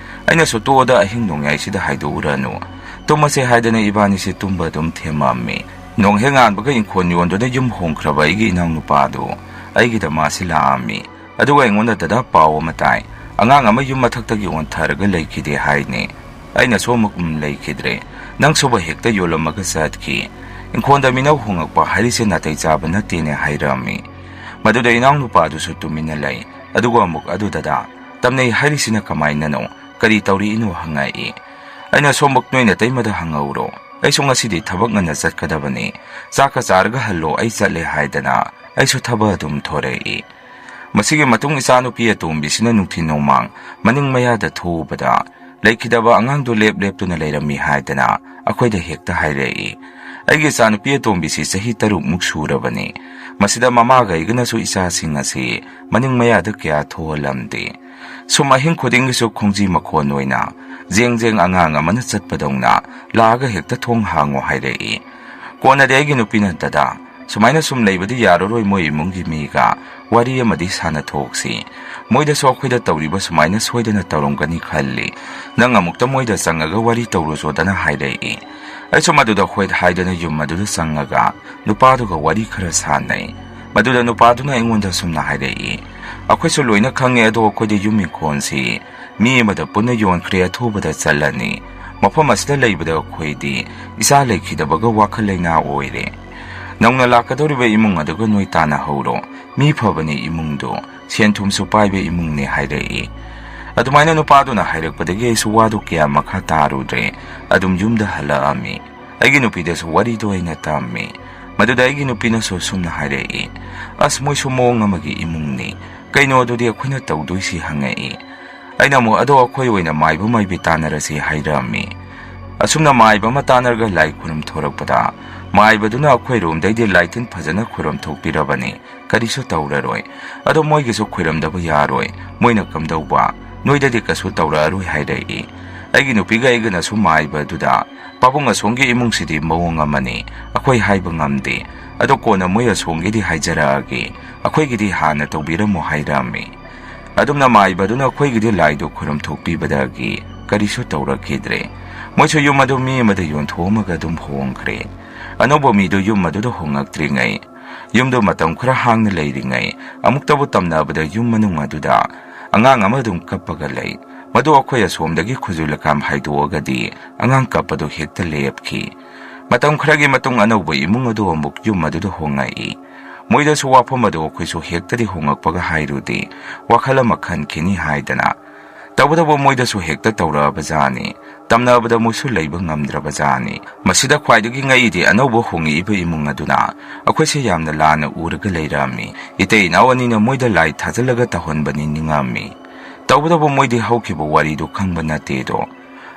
ꯑꯩꯅꯁꯨ, "ꯇꯣꯛꯑꯣꯗ, ꯑꯍꯤꯡ ꯅꯣꯡꯌꯥꯏꯁꯤꯗ ꯍꯥꯏꯗꯣꯛꯎꯔꯅꯨ꯫ ꯇꯨꯝꯃꯁꯦ" ꯍꯥꯏꯗꯅ ꯏꯕꯥꯅꯤꯁꯦ ꯇꯨꯝꯕ ꯑꯗꯨꯝ ꯊꯦꯝꯃꯝꯃꯤ꯫ ꯅꯣꯡ ꯍꯦꯛ ꯉꯥꯟꯕꯒ ꯏꯪꯈꯣꯜ ꯌꯣꯟꯗꯨꯅ ꯌꯨꯝ ꯍꯣꯡꯈ꯭ꯔꯕ ꯑꯩꯒꯤ ꯏꯅꯥꯎꯅꯨꯄꯥꯗꯨ ꯑꯩꯒꯤꯗ ꯃꯥꯁꯤ ꯂꯥꯛꯑꯝꯃꯤ꯫ ꯑꯗꯨꯒ ꯑꯩꯉꯣꯟꯗ, "ꯗꯗꯥ, ꯄꯥꯎ ꯑꯃ ꯇꯥꯏ꯫ ꯑꯉꯥꯡ ꯑꯃ ꯌꯨꯝ ꯃꯊꯛꯇꯒꯤ ꯑꯣꯟꯊꯔꯒ ꯂꯩꯈꯤꯗꯦ" ꯍꯥꯏꯅꯦ꯫ ꯑꯩꯅꯁꯨ ꯑꯃꯨꯛ, "ꯎꯝ, ꯂꯩꯈꯤꯗ꯭ꯔꯦ꯫ ꯅꯪꯁꯨꯕ ꯍꯦꯛꯇ ꯌꯣꯜꯂꯝꯃꯒ ꯆꯠꯈꯤ꯫ ꯏꯪꯈꯣꯜꯗ ꯃꯤꯅꯧ ꯍꯣꯡꯉꯛꯄ ꯍꯥꯏꯔꯤꯁꯦ ꯅꯥꯇꯩ ꯆꯥꯕ ꯅꯠꯇꯦꯅꯦ" ꯍꯥꯏꯔꯛꯑꯝꯃꯤ꯫ ꯃꯗꯨꯗ ꯏꯅꯥꯎꯅꯨꯄꯥꯗꯨꯁꯨ ꯇꯨꯃꯤꯟꯅ ꯂꯩ꯫ ꯑꯗꯨꯒ ꯑꯃꯨꯛ, "ꯑꯗꯨ ꯗꯗꯥ, ꯇꯝꯅꯩ ꯍꯥꯏꯔꯤꯁꯤꯅ ꯀꯃꯥꯏꯅꯅꯣ? ꯀꯔꯤ ꯇꯧꯔꯛꯏꯅꯣ?" ꯍꯪꯉꯛꯏ꯫ ꯑꯩꯅꯁꯨ ꯑꯃꯨꯛ, "ꯅꯣꯏ ꯅꯇꯩꯃꯗ ꯍꯪꯍꯧꯔꯣ꯫ ꯑꯩꯁꯨ ꯉꯁꯤꯗꯤ ꯊꯕꯛ ꯉꯟꯅ ꯆꯠꯀꯗꯕꯅꯤ꯫ ꯆꯥꯛꯀ ꯆꯥꯔꯒ ꯍꯜꯂꯣ, ꯑꯩ ꯆꯠꯂꯦ" ꯍꯥꯏꯗꯅ ꯑꯩꯁꯨ ꯊꯕꯛ ꯑꯗꯨꯝ ꯊꯣꯔꯛꯏ꯫ ꯃꯁꯤꯒꯤ ꯃꯇꯨꯡ ꯏꯆꯥꯅꯨꯄꯤ ꯑꯇꯣꯝꯕꯤꯁꯤꯅ ꯅꯨꯡꯊꯤꯜ ꯅꯣꯡꯃꯥꯡ ꯃꯅꯤꯡ ꯃꯌꯥꯗ ꯊꯣꯛꯎꯕꯗ ꯂꯩꯈꯤꯗꯕ ꯑꯉꯥꯡꯗꯨ ꯂꯦꯞ ꯂꯦꯞꯇꯨꯅ ꯂꯩꯔꯝꯃꯤ ꯍꯥꯏꯗꯅ ꯑꯩꯈꯣꯏꯗ ꯍꯦꯛꯇ ꯍꯥꯏꯔꯛꯏ꯫ ꯑꯩꯒꯤ ꯏꯆꯥꯅꯨꯄꯤ ꯑꯇꯣꯝꯕꯤꯁꯤ ꯆꯍꯤ ꯇꯔꯨꯛꯃꯨꯛ ꯁꯨꯔꯕꯅꯤ꯫ ꯃꯁꯤꯗ ꯃꯃꯥꯒ ꯑꯩꯒꯅꯁꯨ ꯏꯆꯥꯁꯤꯡ ꯑꯁꯤ ꯃꯅꯤꯡ ꯃꯌꯥꯗ ꯀꯌꯥ ꯊꯣꯛꯍꯜꯂꯝꯗꯦ꯫ ꯁꯨꯝ ꯑꯍꯤꯡ ꯈꯨꯗꯤꯡꯒꯤꯁꯨ ꯈꯣꯡꯖꯤ ꯃꯈꯣꯟ ꯑꯣꯏꯅ ꯖꯦꯡ ꯖꯦꯡ ꯑꯉꯥꯡ ꯑꯃꯅ ꯆꯠꯄꯗꯧꯅ ꯂꯥꯛꯑꯒ ꯍꯦꯛꯇ "ꯊꯣꯡ ꯍꯥꯡꯉꯣ" ꯍꯥꯏꯔꯛꯏ꯫ ꯀꯣꯟꯅꯗꯤ ꯑꯩꯒꯤ ꯅꯨꯄꯤꯅ, "ꯗꯗꯥ, ꯁꯨꯃꯥꯏꯅ ꯁꯨꯝ ꯂꯩꯕꯗꯤ ꯌꯥꯔꯔꯣꯏ, ꯃꯣꯏ ꯏꯃꯨꯡꯒꯤ ꯃꯤꯒ ꯋꯥꯔꯤ ꯑꯃꯗꯤ ꯁꯥꯟꯅꯊꯣꯛꯁꯤ꯫ ꯃꯣꯏꯗꯁꯨ ꯑꯩꯈꯣꯏꯗ ꯇꯧꯔꯤꯕ ꯁꯨꯃꯥꯏꯅ ꯁꯣꯏꯗꯅ ꯇꯧꯔꯝꯒꯅꯤ ꯈꯜꯂꯤ꯫ ꯅꯪ ꯑꯃꯨꯛꯇ ꯃꯣꯏꯗ ꯆꯪꯉꯒ ꯋꯥꯔꯤ ꯇꯧꯔꯨꯆꯣꯗꯅ" ꯍꯥꯏꯔꯛꯏ꯫ ꯑꯩꯁꯨ ꯃꯗꯨꯗ ꯍꯣꯏ ꯍꯥꯏꯗꯅ ꯌꯨꯝ ꯑꯗꯨꯗ ꯆꯪꯉꯒ ꯅꯨꯄꯥꯗꯨꯒ ꯋꯥꯔꯤ ꯈꯔ ꯁꯥꯟꯅꯩ꯫ ꯃꯗꯨꯗ ꯅꯨꯄꯥꯗꯨꯅ ꯑꯩꯉꯣꯟꯗ ꯁꯨꯝꯅ ꯍꯥꯏꯔꯛꯏ, "ꯑꯩꯈꯣꯏꯁꯨ ꯂꯣꯏꯅ ꯈꯪꯉꯦ, ꯑꯗꯣ ꯑꯩꯈꯣꯏꯗ ꯌꯨꯝ ꯏꯪꯈꯣꯜꯁꯤ ꯃꯤ ꯑꯃꯗ ꯄꯨꯟꯅ ꯌꯣꯟꯈ꯭ꯔꯦ, ꯑꯊꯨꯕꯗ ꯆꯠꯂꯅꯤ꯫ ꯃꯐꯝ ꯑꯁꯤꯗ ꯂꯩꯕꯗ ꯑꯩꯈꯣꯏꯗꯤ ꯏꯆꯥ ꯂꯩꯈꯤꯗꯕꯒ ꯋꯥꯈꯜ ꯂꯩꯅꯥ ꯑꯣꯏꯔꯦ꯫ ꯅꯧꯅ ꯂꯥꯛꯀꯗꯧꯔꯤꯕ ꯏꯃꯨꯡ ꯑꯗꯨꯒ ꯅꯣꯏ ꯇꯥꯟꯅꯍꯧꯔꯣ꯫ ꯃꯤ ꯐꯕꯅꯤ ꯏꯃꯨꯡꯗꯣ, ꯁꯦꯟ ꯊꯨꯝꯁꯨ ꯄꯥꯏꯕ ꯏꯃꯨꯡꯅꯤ" ꯍꯥꯏꯔꯛꯏ꯫ ꯑꯗꯨꯃꯥꯏꯅ ꯅꯨꯄꯥꯗꯨꯅ ꯍꯥꯏꯔꯛꯄꯗꯒꯤ ꯑꯩꯁꯨ ꯋꯥꯗꯨ ꯀꯌꯥ ꯃꯈꯥ ꯇꯥꯔꯨꯗ꯭ꯔꯦ, ꯑꯗꯨꯝ ꯌꯨꯝꯗ ꯍꯜꯂꯛꯑꯝꯃꯤ꯫ ꯑꯩꯒꯤ ꯅꯨꯄꯤꯗꯁꯨ ꯋꯥꯔꯤꯗꯣ ꯑꯩꯅ ꯇꯝꯃꯤ꯫ ꯃꯗꯨꯗ ꯑꯩꯒꯤ ꯅꯨꯄꯤꯅꯁꯨ ꯁꯨꯝꯅ ꯍꯥꯏꯔꯛꯏ, "ꯑꯁ, ꯃꯣꯏꯁꯨ ꯃꯑꯣꯡ ꯑꯃꯒꯤ ꯏꯃꯨꯡꯅꯤ꯫ ꯀꯩꯅꯣ ꯑꯗꯨꯗꯤ ꯑꯩꯈꯣꯏꯅ ꯇꯧꯗꯣꯏꯁꯤ?" ꯍꯪꯉꯛꯏ꯫ ꯑꯩꯅ ꯑꯃꯨꯛ, "ꯑꯗꯣ ꯑꯩꯈꯣꯏ ꯑꯣꯏꯅ ꯃꯥꯏꯕ ꯃꯥꯏꯕꯤ ꯇꯥꯟꯅꯔꯁꯤ" ꯍꯥꯏꯔꯝꯃꯤ꯫ ꯑꯁꯨꯝꯅ ꯃꯥꯏꯕ ꯑꯃ ꯇꯥꯟꯅꯔꯒ ꯂꯥꯏ ꯈꯨꯔꯨꯝ ꯊꯣꯔꯛꯄꯗ, ꯃꯥꯏꯕꯗꯨꯅ ꯑꯩꯈꯣꯏ ꯔꯣꯝꯗꯩꯗꯤ ꯂꯥꯏꯇꯤꯟ ꯐꯖꯅ ꯈꯨꯔꯨꯝ ꯊꯣꯛꯄꯤꯔꯕꯅꯤ, ꯀꯔꯤꯁꯨ ꯇꯧꯔꯔꯣꯏ꯫ ꯑꯗꯣ ꯃꯣꯏꯒꯤꯁꯨ ꯈꯨꯔꯨꯝꯗꯕ ꯌꯥꯔꯣꯏ, ꯃꯣꯏꯅ ꯀꯝꯗꯧꯕ, ꯅꯣꯏꯗꯗꯤ ꯀꯩꯁꯨ ꯇꯧꯔꯛꯑꯔꯣꯏ ꯍꯥꯏꯔꯛꯏ꯫ ꯑꯩꯒꯤ ꯅꯨꯄꯤꯒ ꯑꯩꯒꯅꯁꯨ ꯃꯥꯏꯕꯗꯨꯗ, "ꯄꯥꯕꯨꯡ, ꯑꯁꯣꯝꯒꯤ ꯏꯃꯨꯡꯁꯤꯗꯤ ꯃꯑꯣꯡ ꯑꯃꯅꯤ, ꯑꯩꯈꯣꯏ ꯍꯥꯏꯕ ꯉꯝꯗꯦ, ꯑꯗꯣ ꯀꯣꯟꯅ ꯃꯣꯏ ꯑꯁꯣꯝꯒꯤꯗꯤ ꯍꯥꯏꯖꯔꯛꯑꯒꯦ, ꯑꯩꯈꯣꯏꯒꯤꯗꯤ ꯍꯥꯟꯅ ꯇꯧꯕꯤꯔꯝꯃꯣ" ꯍꯥꯏꯔꯝꯃꯤ꯫ ꯑꯗꯨꯝꯅ ꯃꯥꯏꯕꯗꯨꯅ ꯑꯩꯈꯣꯏꯒꯤꯗꯤ ꯂꯥꯏꯗꯨ ꯈꯨꯔꯨꯝ ꯊꯣꯛꯄꯤꯕꯗꯒꯤ ꯀꯔꯤꯁꯨ ꯇꯧꯔꯛꯈꯤꯗ꯭ꯔꯦ꯫ ꯃꯣꯏꯁꯨ ꯌꯨꯝ ꯑꯗꯨ ꯃꯤ ꯑꯃꯗ ꯌꯣꯟꯊꯣꯛꯑꯝꯃꯒ ꯑꯗꯨꯝ ꯍꯣꯡꯈ꯭ꯔꯦ꯫ ꯑꯅꯧꯕ ꯃꯤꯗꯨ ꯌꯨꯝ ꯑꯗꯨꯗ ꯍꯣꯡꯉꯛꯇ꯭ꯔꯤꯉꯩ, ꯌꯨꯝꯗꯨ ꯃꯇꯝ ꯈꯔ ꯍꯥꯡꯅ ꯂꯩꯔꯤꯉꯩ, ꯑꯃꯨꯛꯇꯕꯨ ꯇꯝꯅꯕꯗ ꯌꯨꯝ ꯃꯅꯨꯡ ꯑꯗꯨꯗ ꯑꯉꯥꯡ ꯑꯃ ꯑꯗꯨꯝ ꯀꯞꯄꯒ ꯂꯩ꯫ ꯃꯗꯨ ꯑꯩꯈꯣꯏ ꯑꯁꯣꯝꯗꯒꯤ ꯈꯨꯖꯨ ꯂꯀꯥꯝ ꯍꯥꯏꯗꯣꯛꯑꯒꯗꯤ ꯑꯉꯥꯡ ꯀꯞꯄꯗꯨ ꯍꯦꯛꯇ ꯂꯦꯞꯈꯤ꯫ ꯃꯇꯝ ꯈꯔꯒꯤ ꯃꯇꯨꯡ ꯑꯅꯧꯕ ꯏꯃꯨꯡ ꯑꯗꯨ ꯑꯃꯨꯛ ꯌꯨꯝ ꯑꯗꯨꯗ ꯍꯣꯡꯉꯛꯏ꯫ ꯃꯣꯏꯗꯁꯨ ꯋꯥꯐꯝ ꯑꯗꯨ ꯑꯩꯈꯣꯏꯁꯨ ꯍꯦꯛꯇꯗꯤ ꯍꯣꯡꯉꯛꯄꯒ ꯍꯥꯏꯔꯨꯗꯦ, ꯋꯥꯈꯜ ꯑꯃ ꯈꯟꯈꯤꯅꯤ ꯍꯥꯏꯗꯅ꯫ ꯇꯧꯕꯇꯕꯨ ꯃꯣꯏꯗꯁꯨ ꯍꯦꯛꯇ ꯇꯧꯔꯛꯑꯕꯖꯥꯠꯅꯤ꯫ ꯇꯝꯅꯕꯗ ꯃꯣꯏꯁꯨ ꯂꯩꯕ ꯉꯝꯗ꯭ꯔꯕꯖꯥꯠꯅꯤ꯫ ꯃꯁꯤꯗ ꯈ꯭ꯋꯥꯏꯗꯒꯤ ꯉꯛꯏꯗꯤ ꯑꯅꯧꯕ ꯍꯣꯡꯉꯛꯏꯕ ꯏꯃꯨꯡ ꯑꯗꯨꯅ ꯑꯩꯈꯣꯏꯁꯦ ꯌꯥꯝꯅ ꯂꯥꯟꯅ ꯎꯔꯒ ꯂꯩꯔꯝꯃꯤ꯫ ꯏꯇꯩ ꯏꯅꯥꯎ ꯑꯅꯤꯅ ꯃꯣꯏꯗ ꯂꯥꯏ ꯊꯥꯖꯤꯜꯂꯒ ꯇꯧꯍꯟꯕꯅꯤ ꯅꯤꯡꯉꯝꯃꯤ꯫ ꯇꯧꯕꯇꯕꯨ ꯃꯣꯏꯗꯤ ꯍꯧꯈꯤꯕ ꯋꯥꯔꯤꯗꯨ ꯈꯪꯕ ꯅꯠꯇꯦꯗꯣ꯫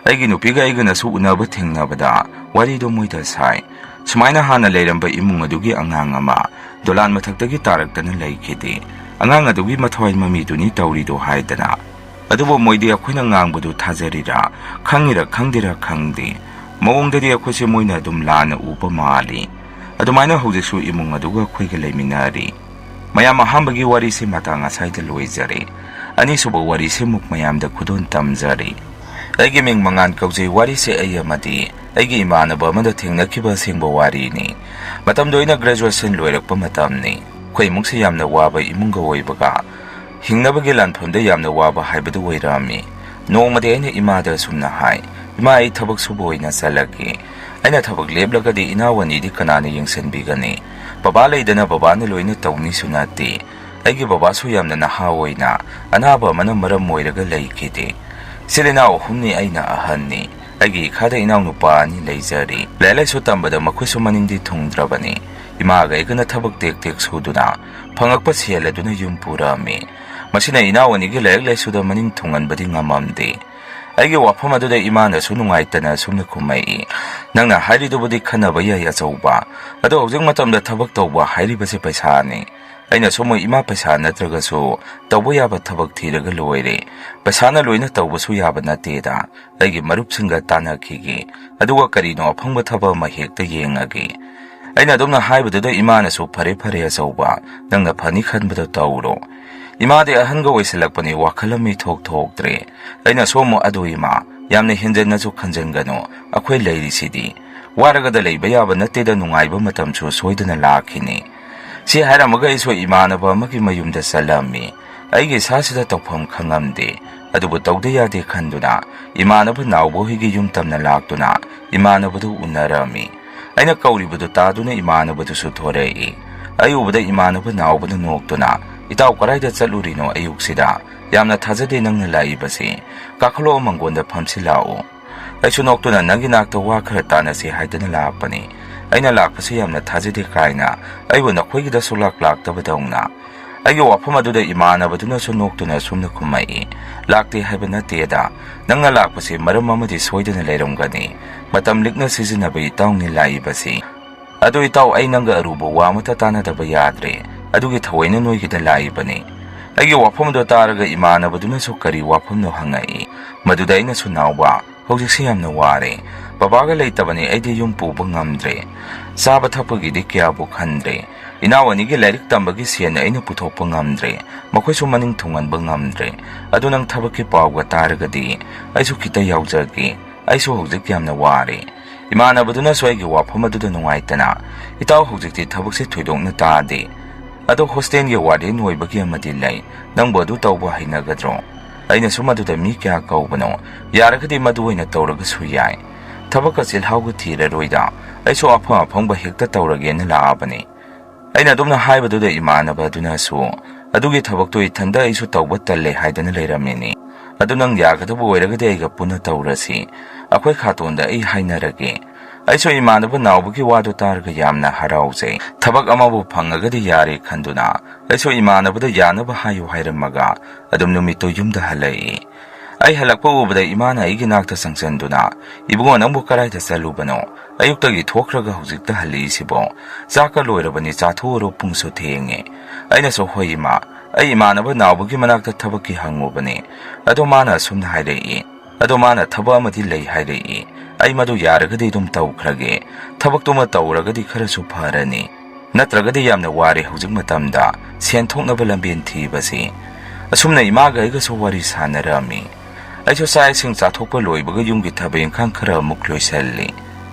ꯑꯩꯒꯤ ꯅꯨꯄꯤꯒ ꯑꯩꯒꯅꯁꯨ ꯎꯅꯕ ꯊꯦꯡꯅꯕꯗ ꯋꯥꯔꯤꯗꯣ ꯃꯣꯏꯗ ꯁꯥꯏ꯫ ꯁꯨꯃꯥꯏꯅ ꯍꯥꯟꯅ ꯂꯩꯔꯝꯕ ꯏꯃꯨꯡ ꯑꯗꯨꯒꯤ ꯑꯉꯥꯡ ꯑꯃ ꯗꯣꯂꯥꯟ ꯃꯊꯛꯇꯒꯤ ꯇꯥꯔꯛꯇꯅ ꯂꯩꯈꯤꯗꯦ꯫ ꯑꯉꯥꯡ ꯑꯗꯨꯒꯤ ꯃꯊ꯭ꯋꯥꯏ ꯃꯃꯤꯗꯨꯅꯤ ꯇꯧꯔꯤꯗꯣ ꯍꯥꯏꯗꯅ꯫ ꯑꯗꯨꯕꯨ ꯃꯣꯏꯗꯤ ꯑꯩꯈꯣꯏꯅ ꯉꯥꯡꯕꯗꯨ ꯊꯥꯖꯔꯤꯔꯥ, ꯈꯪꯉꯤꯔꯥ ꯈꯪꯗꯦꯔꯥ ꯈꯪꯗꯦ, ꯃꯑꯣꯡꯗꯗꯤ ꯑꯩꯈꯣꯏꯁꯦ ꯃꯣꯏꯅ ꯑꯗꯨꯝ ꯂꯥꯟꯅ ꯎꯕ ꯃꯥꯜꯂꯤ꯫ ꯑꯗꯨꯃꯥꯏꯅ ꯍꯧꯖꯤꯛꯁꯨ ꯏꯃꯨꯡ ꯑꯗꯨꯒ ꯑꯩꯈꯣꯏꯒ ꯂꯩꯃꯤꯟꯅꯔꯤ꯫ ꯃꯌꯥꯝ, ꯑꯍꯥꯟꯕꯒꯤ ꯋꯥꯔꯤꯁꯦ ꯃꯇꯥꯡ ꯑꯁꯥꯏꯗ ꯂꯣꯏꯖꯔꯦ꯫ ꯑꯅꯤꯁꯨꯕ ꯋꯥꯔꯤꯁꯦ ꯑꯃꯨꯛ ꯃꯌꯥꯝꯗ ꯈꯨꯗꯣꯜ ꯇꯝꯖꯔꯤ꯫ ꯑꯩꯒꯤ ꯃꯤꯡ ꯃꯉꯥꯟ ꯀꯧꯖꯩ꯫ ꯋꯥꯔꯤꯁꯦ ꯑꯩ ꯑꯃꯗꯤ ꯑꯩꯒꯤ ꯏꯃꯥꯟꯅꯕ ꯑꯃꯗ ꯊꯦꯡꯅꯈꯤꯕ ꯑꯁꯦꯡꯕ ꯋꯥꯔꯤꯅꯤ꯫ ꯃꯇꯝꯗꯣ ꯑꯩꯅ graduation ꯂꯣꯏꯔꯛꯄ ꯃꯇꯝꯅꯤ꯫ ꯑꯩꯈꯣꯏ ꯏꯃꯨꯡꯁꯦ ꯌꯥꯝꯅ ꯋꯥꯕ ꯏꯃꯨꯡꯒ ꯑꯣꯏꯕꯒ, ꯍꯤꯡꯅꯕꯒꯤ ꯂꯥꯟꯐꯝꯗ ꯌꯥꯝꯅ ꯋꯥꯕ ꯍꯥꯏꯕꯗꯨ ꯑꯣꯏꯔꯛꯑꯝꯃꯤ꯫ ꯅꯣꯡꯃꯗꯤ ꯑꯩꯅ ꯏꯃꯥꯗ ꯑꯁꯨꯝꯅ ꯍꯥꯏ, "ꯏꯃꯥ, ꯑꯩ ꯊꯕꯛ ꯁꯨꯕ ꯑꯣꯏꯅ ꯆꯠꯂꯒꯦ꯫ ꯑꯩꯅ ꯊꯕꯛ ꯂꯦꯞꯂꯒꯗꯤ ꯏꯅꯥꯎ ꯑꯅꯤꯗꯤ ꯀꯅꯥꯅ ꯌꯦꯡꯁꯤꯟꯕꯤꯒꯅꯤ? ꯕꯕꯥ ꯂꯩꯗꯅ ꯕꯕꯥꯅ ꯂꯣꯏꯅ ꯇꯧꯅꯤꯁꯨ ꯅꯠꯇꯦ꯫ ꯑꯩꯒꯤ ꯕꯕꯥꯁꯨ ꯌꯥꯝꯅ ꯅꯍꯥ ꯑꯣꯏꯅ ꯑꯅꯥꯕ ꯑꯃꯅ ꯃꯔꯝ ꯑꯣꯏꯔꯒ ꯂꯩꯈꯤꯗꯦ꯫ ꯏꯆꯤꯜ ꯏꯅꯥꯎ ꯑꯍꯨꯝꯅꯤ, ꯑꯩꯅ ꯑꯍꯟꯅꯤ꯫ ꯑꯩꯒꯤ ꯏꯈꯥꯗ ꯏꯅꯥꯎꯅꯨꯄꯥ ꯑꯅꯤ ꯂꯩꯖꯔꯤ꯫ ꯂꯥꯏꯔꯤꯛ ꯂꯥꯏꯁꯨ ꯇꯝꯕꯗ ꯃꯈꯣꯏꯁꯨ ꯃꯅꯤꯡꯗꯤ ꯊꯨꯡꯗ꯭ꯔꯕꯅꯤ꯫ ꯏꯃꯥꯒ ꯑꯩꯒꯅ ꯊꯕꯛ ꯇꯦꯛ ꯇꯦꯛ ꯁꯨꯗꯨꯅ ꯐꯪꯉꯛꯄ ꯁꯦꯜ ꯑꯗꯨꯅ ꯌꯨꯝ ꯄꯨꯔꯛꯑꯝꯃꯤ꯫ ꯃꯁꯤꯅ ꯏꯅꯥꯎ ꯑꯅꯤꯒꯤ ꯂꯥꯏꯔꯤꯛ ꯂꯥꯏꯁꯨꯗ ꯃꯅꯤꯡ ꯊꯨꯡꯍꯟꯕꯗꯤ ꯉꯝꯃꯝꯗꯦ꯫ ꯑꯩꯒꯤ ꯋꯥꯐꯝ ꯑꯗꯨꯗ ꯏꯃꯥꯅꯁꯨ ꯅꯨꯡꯉꯥꯏꯇꯅ ꯑꯁꯨꯝꯅ ꯈꯨꯝꯃꯛꯏ, "ꯅꯪꯅ ꯍꯥꯏꯔꯤꯗꯨꯕꯨꯗꯤ ꯈꯟꯅꯕ ꯌꯥꯏ ꯑꯆꯧꯕ, ꯑꯗꯣ ꯍꯧꯖꯤꯛ ꯃꯇꯝꯗ ꯊꯕꯛ ꯇꯧꯕ ꯍꯥꯏꯔꯤꯕꯁꯦ ꯄꯩꯁꯥꯅꯤ꯫ ꯑꯩꯅꯁꯨ ꯃꯣꯏ ꯏꯃꯥ ꯄꯩꯁꯥ ꯅꯠꯇ꯭ꯔꯒꯁꯨ ꯇꯧꯕ ꯌꯥꯕ ꯊꯕꯛ ꯊꯤꯔꯒ ꯂꯣꯏꯔꯦ꯫ ꯄꯩꯁꯥꯅ ꯂꯣꯏꯅ ꯇꯧꯕꯁꯨ ꯌꯥꯕ ꯅꯠꯇꯦꯗ꯫ ꯑꯩꯒꯤ ꯃꯔꯨꯞꯁꯤꯡꯒ ꯇꯥꯟꯅꯈꯤꯒꯦ, ꯑꯗꯨꯒ ꯀꯔꯤꯅꯣ ꯑꯐꯪꯕ ꯊꯕꯛ ꯑꯃ ꯍꯦꯛꯇ ꯌꯦꯡꯉꯒꯦ"꯫ ꯑꯩꯅ ꯑꯗꯨꯝꯅ ꯍꯥꯏꯕꯗꯨꯗ ꯏꯃꯥꯅꯁꯨ, "ꯐꯔꯦ ꯐꯔꯦ ꯑꯆꯧꯕ, ꯅꯪꯅ ꯐꯅꯤ ꯈꯟꯕꯗꯣ ꯇꯧꯔꯣ"꯫ ꯏꯃꯥꯗꯤ ꯑꯍꯟꯒ ꯑꯣꯏꯁꯤꯜꯂꯛꯄꯅꯤ, ꯋꯥꯈꯜ ꯑꯃ ꯏꯊꯣꯛ ꯊꯣꯛꯇ꯭ꯔꯦ꯫ ꯑꯩꯅꯁꯨ ꯑꯃꯨꯛ, "ꯑꯗꯨ ꯏꯃꯥ, ꯌꯥꯝꯅ ꯍꯦꯟꯖꯟꯅꯁꯨ ꯈꯟꯖꯟꯒꯅꯨ, ꯑꯩꯈꯣꯏ ꯂꯩꯔꯤꯁꯤꯗꯤ꯫ ꯋꯥꯔꯒꯗ ꯂꯩꯕ ꯌꯥꯕ ꯅꯠꯇꯦꯗ, ꯅꯨꯡꯉꯥꯏꯕ ꯃꯇꯝꯁꯨ ꯁꯣꯏꯗꯅ ꯂꯥꯛꯈꯤꯅꯤ"꯫ ꯁꯤ ꯍꯥꯏꯔꯝꯃꯒ ꯑꯩꯁꯨ ꯏꯃꯥꯟꯅꯕ ꯑꯃꯒꯤ ꯃꯌꯨꯝꯗ ꯆꯠꯂꯝꯃꯤ꯫ ꯑꯩꯒꯤ ꯏꯁꯥꯁꯤꯗ ꯇꯧꯐꯝ ꯈꯪꯉꯝꯗꯦ꯫ ꯑꯗꯨꯕꯨ ꯇꯧꯗ ꯌꯥꯗꯦ ꯈꯟꯗꯨꯅ ꯏꯃꯥꯟꯅꯕ ꯅꯥꯎꯕ ꯍꯣꯏꯒꯤ ꯌꯨꯝ ꯇꯝꯅ ꯂꯥꯛꯇꯨꯅ ꯏꯃꯥꯟꯅꯕꯗꯨ ꯎꯅꯔꯝꯃꯤ꯫ ꯑꯩꯅ ꯀꯧꯔꯤꯕꯗꯨ ꯇꯥꯗꯨꯅ ꯏꯃꯥꯟꯅꯕꯗꯨꯁꯨ ꯊꯣꯔꯛꯏ꯫ ꯑꯩ ꯎꯕꯗ ꯏꯃꯥꯟꯅꯕ ꯅꯥꯎꯕꯅ ꯅꯣꯛꯇꯨꯅ, "ꯏꯇꯥꯎ, ꯀꯗꯥꯏꯗ ꯆꯠꯂꯨꯔꯤꯅꯣ ꯑꯌꯨꯛꯁꯤꯗ? ꯌꯥꯝꯅ ꯊꯥꯖꯗꯦ ꯅꯪꯅ ꯂꯥꯛꯏꯕꯁꯤ꯫ ꯀꯥꯈꯠꯂꯛꯑꯣ, ꯃꯪꯒꯣꯟꯗ ꯐꯝꯁꯤ ꯂꯥꯛꯑꯣ"꯫ ꯑꯩꯁꯨ ꯅꯣꯛꯇꯨꯅ, "ꯅꯪꯒꯤ ꯅꯥꯛꯇ ꯋꯥ ꯈꯔ ꯇꯥꯟꯅꯁꯤ ꯍꯥꯏꯗꯅ ꯂꯥꯛꯄꯅꯤ꯫ ꯑꯩꯅ ꯂꯥꯛꯄꯁꯤ ꯌꯥꯝꯅ ꯊꯥꯖꯗꯦ" ꯀꯥꯏꯅ ꯑꯩꯕꯨ ꯅꯈꯣꯏꯒꯤꯗ ꯁꯨꯛꯂꯥꯛ ꯂꯥꯛꯇꯕꯗꯧꯅ꯫ ꯑꯩꯒꯤ ꯋꯥꯐꯝ ꯑꯗꯨꯗ ꯏꯃꯥꯟꯅꯕꯗꯨꯅꯁꯨ ꯅꯣꯛꯇꯨꯅ ꯑꯁꯨꯝꯅ ꯈꯨꯝꯃꯛꯏ, "ꯂꯥꯛꯇꯦ ꯍꯥꯏꯕ ꯅꯠꯇꯦꯗ꯫ ꯅꯪꯅ ꯂꯥꯛꯄꯁꯤ ꯃꯔꯝ ꯑꯃꯗꯤ ꯁꯣꯏꯗꯅ ꯂꯩꯔꯝꯒꯅꯤ꯫ ꯃꯇꯝ ꯂꯤꯛꯅ ꯁꯤꯖꯤꯟꯅꯕ ꯏꯇꯥꯎꯅꯤ ꯂꯥꯛꯏꯕꯁꯤ꯫ ꯑꯗꯨ ꯏꯇꯥꯎ, ꯑꯩ ꯅꯪꯒ ꯑꯔꯨꯕ ꯋꯥ ꯑꯃꯠꯇ ꯇꯥꯟꯅꯗꯕ ꯌꯥꯗ꯭ꯔꯦ꯫ ꯑꯗꯨꯒꯤ ꯊꯑꯣꯏꯅ ꯅꯣꯏꯒꯤꯗ ꯂꯥꯛꯏꯕꯅꯤ"꯫ ꯑꯩꯒꯤ ꯋꯥꯐꯝ ꯑꯗꯨ ꯇꯥꯔꯒ ꯏꯃꯥꯟꯅꯕꯗꯨꯅꯁꯨ ꯀꯔꯤ ꯋꯥꯐꯝꯅꯣ ꯍꯪꯉꯛꯏ꯫ ꯃꯗꯨꯗ ꯑꯩꯅꯁꯨ, "ꯅꯥꯎꯕ, ꯍꯧꯖꯤꯛꯁꯤ ꯌꯥꯝꯅ ꯋꯥꯔꯦ꯫ ꯕꯕꯥꯒ ꯂꯩꯇꯕꯅꯤ, ꯑꯩꯗꯤ ꯌꯨꯝ ꯄꯨꯕ ꯉꯝꯗ꯭ꯔꯦ꯫ ꯆꯥꯕ ꯊꯛꯄꯒꯤꯗꯤ ꯀꯌꯥꯕꯨ ꯈꯟꯗ꯭ꯔꯦ꯫ ꯏꯅꯥꯎ ꯑꯅꯤꯒꯤ ꯂꯥꯏꯔꯤꯛ ꯇꯝꯕꯒꯤ ꯁꯦꯟ ꯑꯩꯅ ꯄꯨꯊꯣꯛꯄ ꯉꯝꯗ꯭ꯔꯦ꯫ ꯃꯈꯣꯏꯁꯨ ꯃꯅꯤꯡ ꯊꯨꯡꯍꯟꯕ ꯉꯝꯗ꯭ꯔꯦ꯫ ꯑꯗꯨ ꯅꯪ ꯊꯕꯛꯀꯤ ꯄꯥꯎꯒ ꯇꯥꯔꯒꯗꯤ ꯑꯩꯁꯨ ꯈꯤꯇ ꯌꯥꯎꯖꯒꯦ꯫ ꯑꯩꯁꯨ ꯍꯧꯖꯤꯛ ꯌꯥꯝꯅ ꯋꯥꯔꯦ"꯫ ꯏꯃꯥꯟꯅꯕꯗꯨꯅꯁꯨ ꯑꯩꯒꯤ ꯋꯥꯐꯝ ꯑꯗꯨꯗ ꯅꯨꯡꯉꯥꯏꯇꯅ, "ꯏꯇꯥꯎ, ꯍꯧꯖꯤꯛꯇꯤ ꯊꯕꯛꯁꯦ ꯊꯣꯏꯗꯣꯛꯅ ꯇꯥꯗꯦ꯫ ꯑꯗꯣ ꯍꯣꯁꯇꯦꯜꯒꯤ ꯋꯥꯔꯗꯦꯟ ꯑꯣꯏꯕꯒꯤ ꯑꯃꯗꯤ ꯂꯩ꯫ ꯅꯪꯕꯨ ꯑꯗꯨ ꯇꯧꯕ ꯍꯩꯅꯒꯗ꯭ꯔꯣ?" ꯑꯩꯅꯁꯨ, "ꯃꯗꯨꯗ ꯃꯤ ꯀꯌꯥ ꯀꯧꯕꯅꯣ? ꯌꯥꯔꯒꯗꯤ ꯃꯗꯨ ꯑꯣꯏꯅ ꯇꯧꯔꯒꯁꯨ ꯌꯥꯏ꯫ ꯊꯕꯛꯀ ꯆꯤꯜꯍꯥꯎꯒ ꯊꯤꯔꯔꯣꯏꯗ꯫ ꯑꯩꯁꯨ ꯑꯐꯪ ꯑꯐꯪꯕ ꯍꯦꯛꯇ ꯇꯧꯔꯒꯦꯅ ꯂꯥꯛꯑꯕꯅꯤ"꯫ ꯑꯩꯅ ꯑꯗꯨꯝꯅ ꯍꯥꯏꯕꯗꯨꯗ ꯏꯃꯥꯟꯅꯕ ꯑꯗꯨꯅꯁꯨ, "ꯑꯗꯨꯒꯤ ꯊꯕꯛꯇꯨ ꯏꯊꯟꯗ ꯑꯩꯁꯨ ꯇꯧꯕ ꯇꯜꯂꯦ ꯍꯥꯏꯗꯅ ꯂꯩꯔꯝꯃꯤꯅꯤ꯫ ꯑꯗꯨ ꯅꯪ ꯌꯥꯒꯗꯕ ꯑꯣꯏꯔꯒꯗꯤ ꯑꯩꯒ ꯄꯨꯟꯅ ꯇꯧꯔꯁꯤ꯫ ꯑꯩꯈꯣꯏ ꯈꯥꯇꯣꯟꯗ ꯑꯩ ꯍꯥꯏꯅꯔꯒꯦ"꯫ ꯑꯩꯁꯨ ꯏꯃꯥꯟꯅꯕ ꯅꯥꯎꯕꯒꯤ ꯋꯥꯗꯨ ꯇꯥꯔꯒ ꯌꯥꯝꯅ ꯍꯔꯥꯎꯖꯩ꯫ ꯊꯕꯛ ꯑꯃꯕꯨ ꯐꯪꯉꯒꯗꯤ ꯌꯥꯔꯦ ꯈꯟꯗꯨꯅ ꯑꯩꯁꯨ ꯏꯃꯥꯟꯅꯕꯗ ꯌꯥꯅꯕ ꯍꯥꯏꯌꯨ ꯍꯥꯏꯔꯝꯃꯒ ꯑꯗꯨꯝ ꯅꯨꯃꯤꯠꯇꯨ ꯌꯨꯝꯗ ꯍꯜꯂꯛꯏ꯫ ꯑꯩ ꯍꯜꯂꯛꯄ ꯎꯕꯗ ꯏꯃꯥꯅ ꯑꯩꯒꯤ ꯅꯥꯛꯇ ꯆꯪꯁꯤꯟꯗꯨꯅ, "ꯏꯕꯨꯡꯉꯣ, ꯅꯪꯕꯨ ꯀꯗꯥꯏꯗ ꯆꯠꯂꯨꯕꯅꯣ? ꯑꯌꯨꯛꯇꯒꯤ ꯊꯣꯛꯈ꯭ꯔꯒ ꯍꯧꯖꯤꯛꯇ ꯍꯜꯂꯛꯏꯁꯤꯕꯣ? ꯆꯥꯛꯀ ꯂꯣꯏꯔꯕꯅꯤ, ꯆꯥꯊꯣꯛꯎꯔꯣ, ꯄꯨꯡꯁꯨ ꯊꯦꯡꯉꯦ꯫" ꯑꯩꯅꯁꯨ, "ꯍꯣꯏ ꯏꯃꯥ, ꯑꯩ ꯏꯃꯥꯟꯅꯕ ꯅꯥꯎꯕꯒꯤ ꯃꯅꯥꯛꯇ ꯊꯕꯛꯀꯤ ꯍꯪꯉꯨꯕꯅꯤ꯫ ꯑꯗꯣ ꯃꯥꯅ ꯑꯁꯨꯝꯅ ꯍꯥꯏꯔꯛꯏ, ꯑꯗꯣ ꯃꯥꯅ ꯊꯕꯛ ꯑꯃꯗꯤ ꯂꯩ ꯍꯥꯏꯔꯛꯏ꯫ ꯑꯩ ꯃꯗꯨ ꯌꯥꯔꯒꯗꯤ ꯑꯗꯨꯝ ꯇꯧꯈ꯭ꯔꯒꯦ꯫ ꯊꯕꯛꯇꯨꯃ ꯇꯧꯔꯒꯗꯤ ꯈꯔꯁꯨ ꯐꯔꯅꯤ꯫ ꯅꯠꯇ꯭ꯔꯒꯗꯤ ꯌꯥꯝꯅ ꯋꯥꯔꯦ ꯍꯧꯖꯤꯛ ꯃꯇꯝꯗ ꯁꯦꯟ ꯊꯣꯛꯅꯕ ꯂꯝꯕꯦꯟ ꯊꯤꯕꯁꯤ꯫" ꯑꯁꯨꯝꯅ ꯏꯃꯥꯒ ꯑꯩꯒꯁꯨ ꯋꯥꯔꯤ ꯁꯥꯟꯅꯔꯝꯃꯤ꯫ ꯑꯩꯁꯨ ꯆꯥꯛ ꯏꯁꯤꯡ ꯆꯥꯊꯣꯛꯄ ꯂꯣꯏꯕꯒ ꯌꯨꯝꯒꯤ ꯊꯕꯛ ꯏꯪꯈꯥꯡ ꯈꯔ ꯑꯃꯨꯛ ꯂꯣꯏꯁꯤꯜꯂꯤ꯫